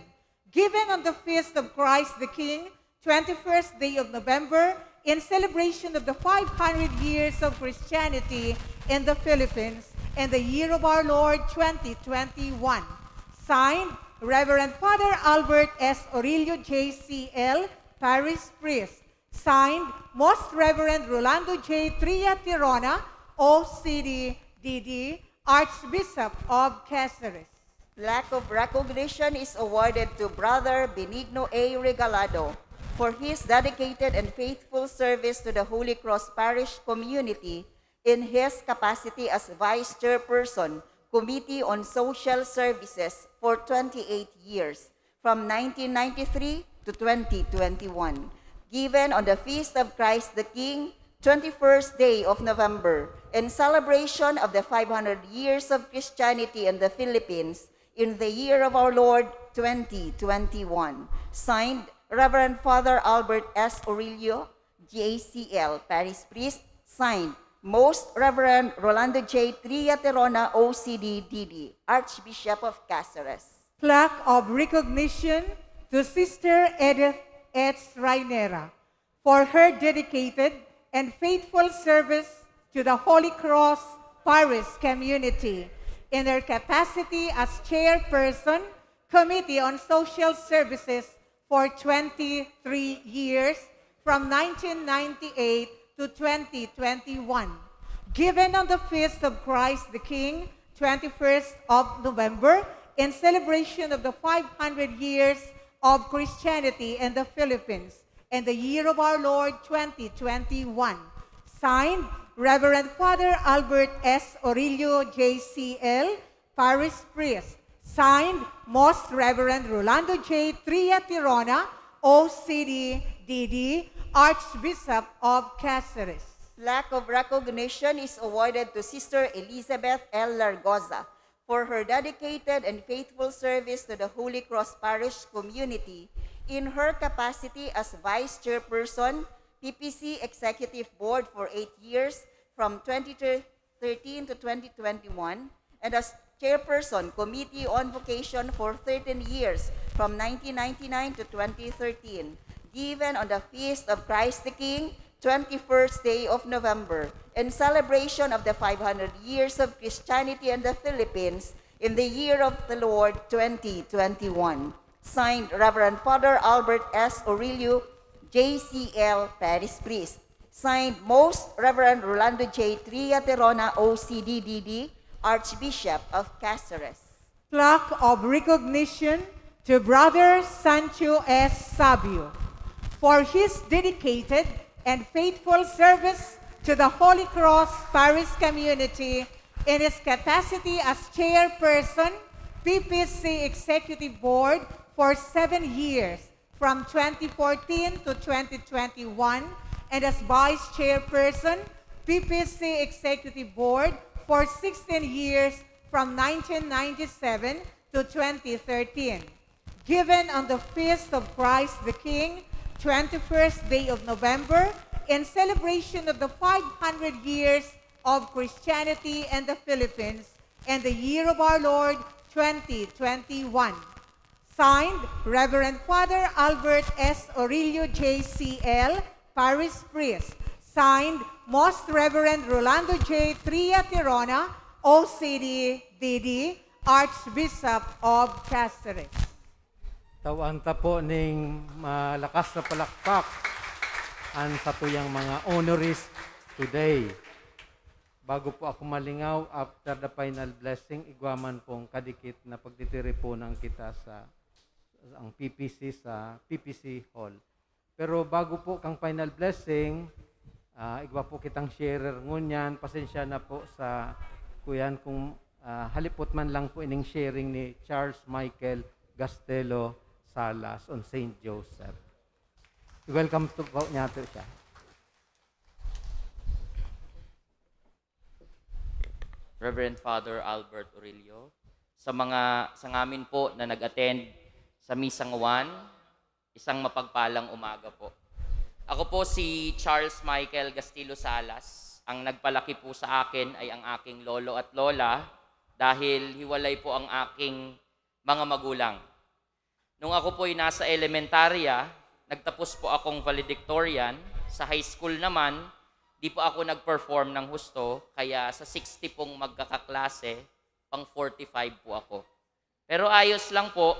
Given on the Feast of Christ the King, twenty-first day of November, in celebration of the five hundred years of Christianity in the Philippines, and the year of our Lord, twenty twenty-one. Signed, Reverend Father Albert S. Orillo, J C L, Parish Priest. Signed, Most Reverend Rolando J. Trillaterona, O C D, D D, Archbishop of Caceres. Plaque of recognition is awarded to Brother Benigno A. Regalado for his dedicated and faithful service to the Holy Cross Parish community in his capacity as Vice Chairperson, Committee on Social Services for twenty-eight years, from nineteen ninety-three to twenty twenty-one, given on the Feast of Christ the King, twenty-first day of November, in celebration of the five hundred years of Christianity in the Philippines, in the year of our Lord, twenty twenty-one. Signed, Reverend Father Albert S. Orillo, J C L, Parish Priest. Signed, Most Reverend Rolando J. Trillaterona, O C D, D D, Archbishop of Caceres. Plaque of recognition to Sister Edith H. Rainera for her dedicated and faithful service to the Holy Cross Parish community in her capacity as Chairperson, Committee on Social Services for twenty-three years, from nineteen ninety-eight to twenty twenty-one. Given on the Feast of Christ the King, twenty-first of November, in celebration of the five hundred years of Christianity in the Philippines, and the year of our Lord, twenty twenty-one. Signed, Reverend Father Albert S. Orillo, J C L, Parish Priest. Signed, Most Reverend Rolando J. Trillaterona, O C D, D D, Archbishop of Caceres. Plaque of recognition is awarded to Sister Elizabeth L. Largoza for her dedicated and faithful service to the Holy Cross Parish community in her capacity as Vice Chairperson, P P C Executive Board for eight years, from twenty thirteen to twenty twenty-one, and as Chairperson, Committee on Vocation for thirteen years, from nineteen ninety-nine to twenty thirteen, given on the Feast of Christ the King, twenty-first day of November, in celebration of the five hundred years of Christianity in the Philippines, in the year of the Lord, twenty twenty-one. Signed, Reverend Father Albert S. Orillo, J C L, Parish Priest. Signed, Most Reverend Rolando J. Trillaterona, O C D, D D, Archbishop of Caceres. Plaque of recognition to Brother Sancho S. Sabio for his dedicated and faithful service to the Holy Cross Parish community in his capacity as Chairperson, P P C Executive Board for seven years, from twenty fourteen to twenty twenty-one, and as Vice Chairperson, P P C Executive Board for sixteen years, from nineteen ninety-seven to twenty thirteen. Given on the Feast of Christ the King, twenty-first day of November, in celebration of the five hundred years of Christianity in the Philippines, and the year of our Lord, twenty twenty-one. Signed, Reverend Father Albert S. Orillo, J C L, Parish Priest. Signed, Most Reverend Rolando J. Tria Tirona, O C D, D D, Archbishop of Caceres. Tawan ta po ning malakas na palakpak an satuyang mga honorees today. Bago po ako malingaw, after the final blessing, igwa man pong kadikit na pagtitiripunan kita sa ang P P C sa P P C Hall. Pero bago po kang final blessing, ah, igwa po kitang sharer ngunyan. Pasensya na po sa kuyan kung ah, halipot man lang po ining sharing ni Charles Michael Gastelo Salas on Saint Joseph. Welcome to po niya to siya. Reverend Father Albert Orillo, sa mga sa ngamin po na nag-attend sa Misang Juan, isang mapagpalang umaga po. Ako po si Charles Michael Gastilo Salas. Ang nagpalaki po sa akin ay ang aking lolo at lola dahil hiwalay po ang aking mga magulang. Nung ako po'y nasa elementarya, nagtapos po akong valedictorian. Sa high school naman, di po ako nag-perform ng husto, kaya sa sixty pong magkakaklase, pang forty-five po ako. Pero ayos lang po,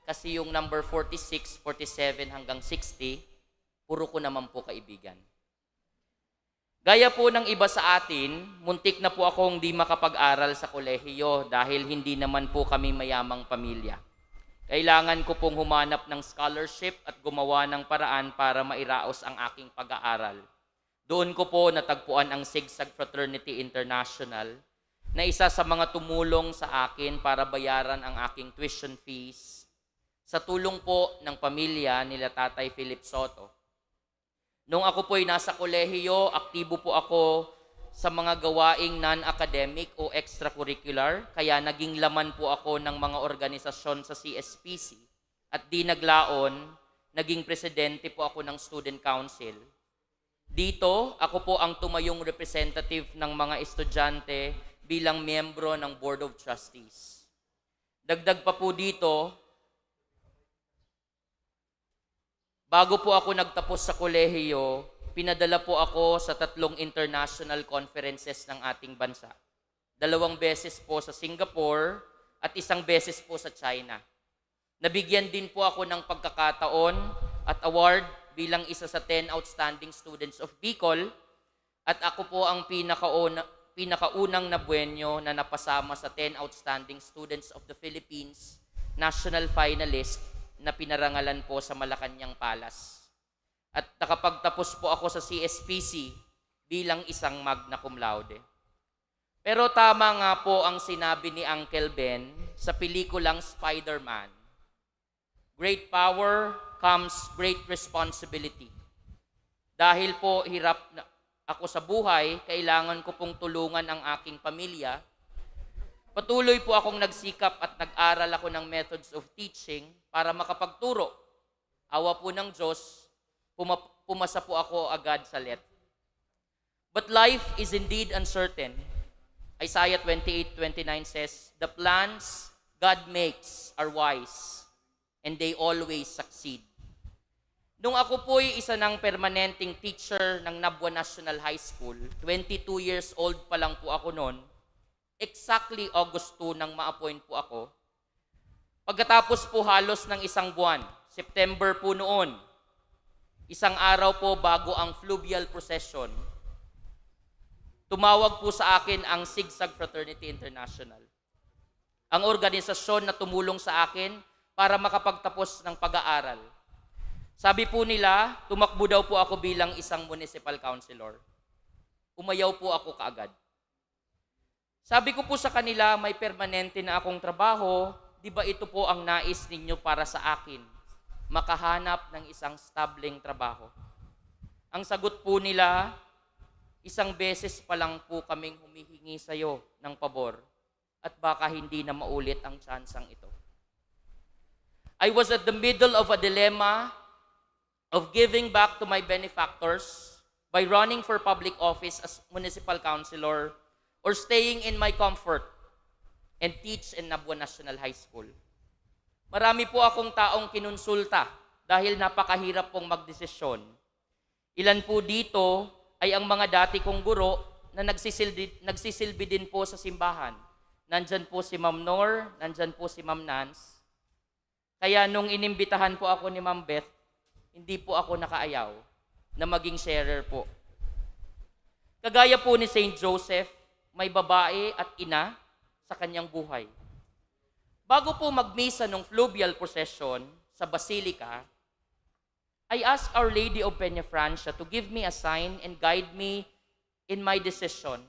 kasi yung number forty-six, forty-seven hanggang sixty, puro ko naman po kaibigan. Gaya po ng iba sa atin, muntik na po akong di makapag-aral sa kolehiyo dahil hindi naman po kami mayamang pamilya. Kailangan ko pong humanap ng scholarship at gumawa ng paraan para mairaos ang aking pag-aaral. Doon ko po natagpuan ang Zigzag Fraternity International na isa sa mga tumulong sa akin para bayaran ang aking tuition fees sa tulong po ng pamilya nila Tatay Philip Soto. Nung ako po'y nasa kolehiyo, aktibo po ako sa mga gawaing non-academic o extracurricular, kaya naging laman po ako ng mga organisasyon sa C S P C at di naglaon, naging presidente po ako ng student council. Dito, ako po ang tumayong representative ng mga estudyante bilang miyembro ng Board of Trustees. Dagdag pa po dito, bago po ako nagtapos sa kolehiyo, pinadala po ako sa tatlong international conferences ng ating bansa. Dalawang beses po sa Singapore at isang beses po sa China. Nabigyan din po ako ng pagkakataon at award bilang isa sa ten outstanding students of Bicol at ako po ang pinakauna, pinakaunang Nabuenyo na napasama sa ten outstanding students of the Philippines national finalist na pinarangalan po sa Malacañang Palace. At nakapagtapos po ako sa C S P C bilang isang magna cum laude. Pero tama nga po ang sinabi ni Uncle Ben sa pelikulang Spider-Man, "Great power comes great responsibility." Dahil po hirap na ako sa buhay, kailangan ko pong tulungan ang aking pamilya. Patuloy po akong nagsikap at nag-aral ako ng methods of teaching para makapagturo. Awa po ng Diyos, puma- pumasa po ako agad sa let. But life is indeed uncertain. Isaiah twenty-eight twenty-nine says, "The plans God makes are wise, and they always succeed." Nung ako po'y isa ng permanenteng teacher ng Nabua National High School, twenty-two years old pa lang po ako noon, exactly August two nang ma-appoint po ako. Pagkatapos po halos ng isang buwan, September po noon, isang araw po bago ang fluvial procession, tumawag po sa akin ang Zigzag Fraternity International, ang organisasyon na tumulong sa akin para makapagtapos ng pag-aaral. Sabi po nila, tumakbo daw po ako bilang isang municipal councilor. Umayaw po ako kaagad. Sabi ko po sa kanila, "May permanente na akong trabaho, di ba ito po ang nais ninyo para sa akin? Makahanap ng isang stableng trabaho." Ang sagot po nila, "Isang beses pa lang po kaming humihingi sa'yo ng pabor at baka hindi na maulit ang tsansang ito." I was at the middle of a dilemma of giving back to my benefactors by running for public office as municipal councilor or staying in my comfort and teach in Nabua National High School. Marami po akong taong kinonsulta dahil napakahirap pong magdesisyon. Ilan po dito ay ang mga dati kong guro na nagsisilbi, nagsisilbi din po sa simbahan. Nandyan po si Ma'am Nor, nandyan po si Ma'am Nance. Kaya nung inimbitahan po ako ni Ma'am Beth, hindi po ako nakaayaw na maging sharer po. Kagaya po ni Saint Joseph, may babae at ina sa kanyang buhay. Bago po magmisa nung fluvial procession sa Basilica, I asked Our Lady of Peñafrancia to give me a sign and guide me in my decision.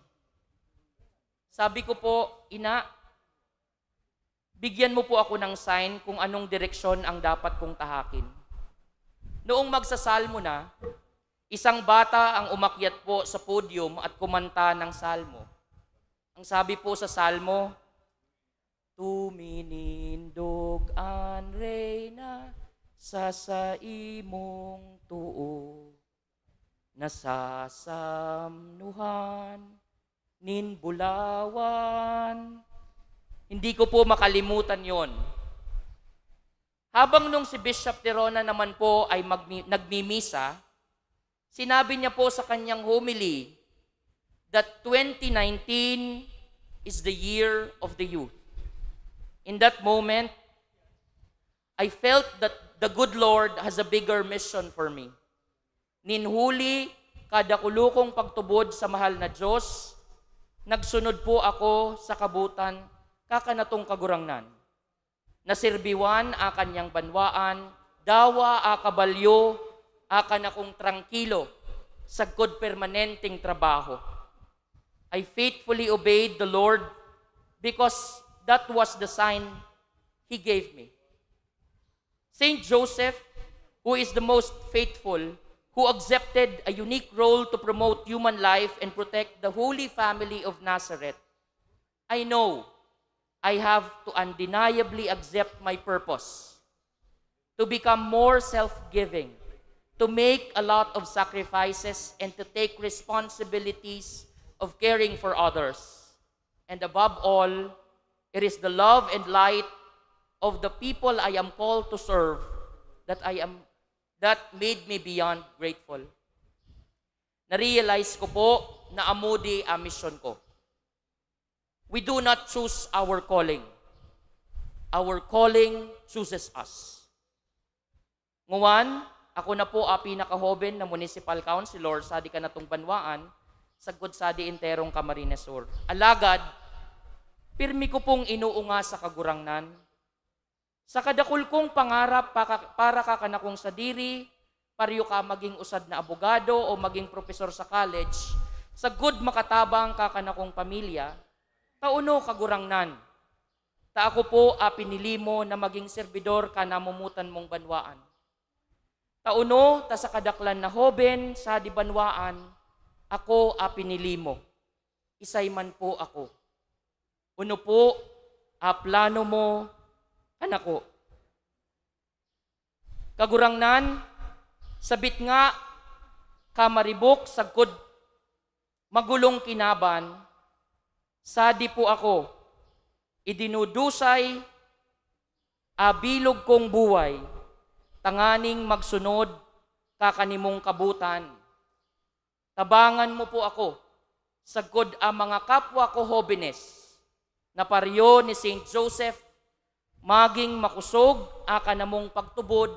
Sabi ko po, "Ina, bigyan mo po ako ng sign kung anong direksyon ang dapat kong tahakin." Noong magsasalmo na, isang bata ang umakyat po sa podium at kumanta ng salmo. Ang sabi po sa salmo, "Tuminindog an Reyna sa saimong too, nasasamnuhan nin bulawan." Hindi ko po makalimutan yon. Habang nung si Bishop Tirona naman po ay magmi- nagmimisa, sinabi niya po sa kanyang homily that twenty nineteen is the year of the youth. In that moment, I felt that the good Lord has a bigger mission for me. Nin huli, kada kulukong pagtubod sa mahal na Diyos, nagsunod po ako sa kabutan, kakanatong Kagurangnan. Nasirbiwan a kanyang banwaan, dawa a kabalyo, a kanakong trangkilo, sagkod permanenteng trabaho. I faithfully obeyed the Lord because that was the sign He gave me. Saint Joseph, who is the most faithful, who accepted a unique role to promote human life and protect the Holy Family of Nazareth, I know I have to undeniably accept my purpose, to become more self-giving, to make a lot of sacrifices, and to take responsibilities of caring for others. And above all, it is the love and light of the people I am called to serve that I am that made me beyond grateful. Na-realize ko po na amo di ang misyon ko. We do not choose our calling. Our calling chooses us. Nguwan, ako na po a pinakahoben na municipal councilor sa di kanatong banwaan, sagkod sa di enterong Camarines Sur. Alagad, pirmi ko pong inuunga sa Kagurangnan. Sa kadakul kong pangarap paka-, para kakanakong sadiri, paryo ka maging usad na abogado o maging propesor sa college, sagkod makatabang kakanakong pamilya, tauno, Kagurangnan, ta ako po a pinili mo na maging serbidor ka namomotan mong banwaan. Tauno ta sa kadaklan na hoben sa di banwaan, ako a pinili mo. Isay man po ako. Uno po a plano mo kanako. Kagurangnan, sabit nga ka maribok sagkod magulong kinaban, sadi po ako, idinudusay a bilog kong buhay, tanganing magsunod ka kanimong kabutan. Tabangan mo po ako, sagkod ang mga kapwa ko hobenes, na paryo ni Saint Joseph, maging makosog a kanamong pagtubod,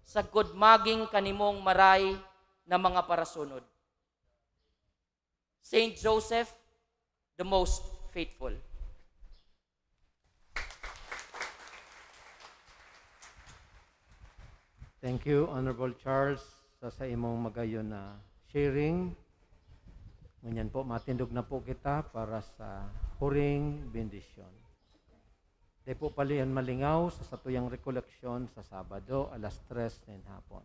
sagkod maging kanimong maray na mga parasunod. Saint Joseph, the most faithful. Thank you, Honorable Charles, sa, sa imong magayon na sharing. Ngunyan po, matindog na po kita para sa huring bendisyon. Dai po palihan malingaw sa satuyang rekoleksyon sa Sabado, alas tres nin hapon.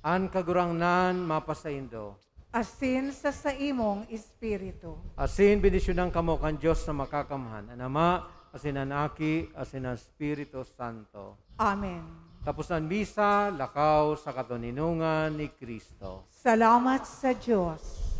An Kagurangnan mapasaindo. Asin sa saimong espiritu. Asin bendisyonan kamo kan Dios na Makakamhan, an Ama, asin an Aki, asin an Espiritu Santo. Amen. Tapos an misa, lakaw sa katoninongan ni Cristo. Salamat sa Diyos.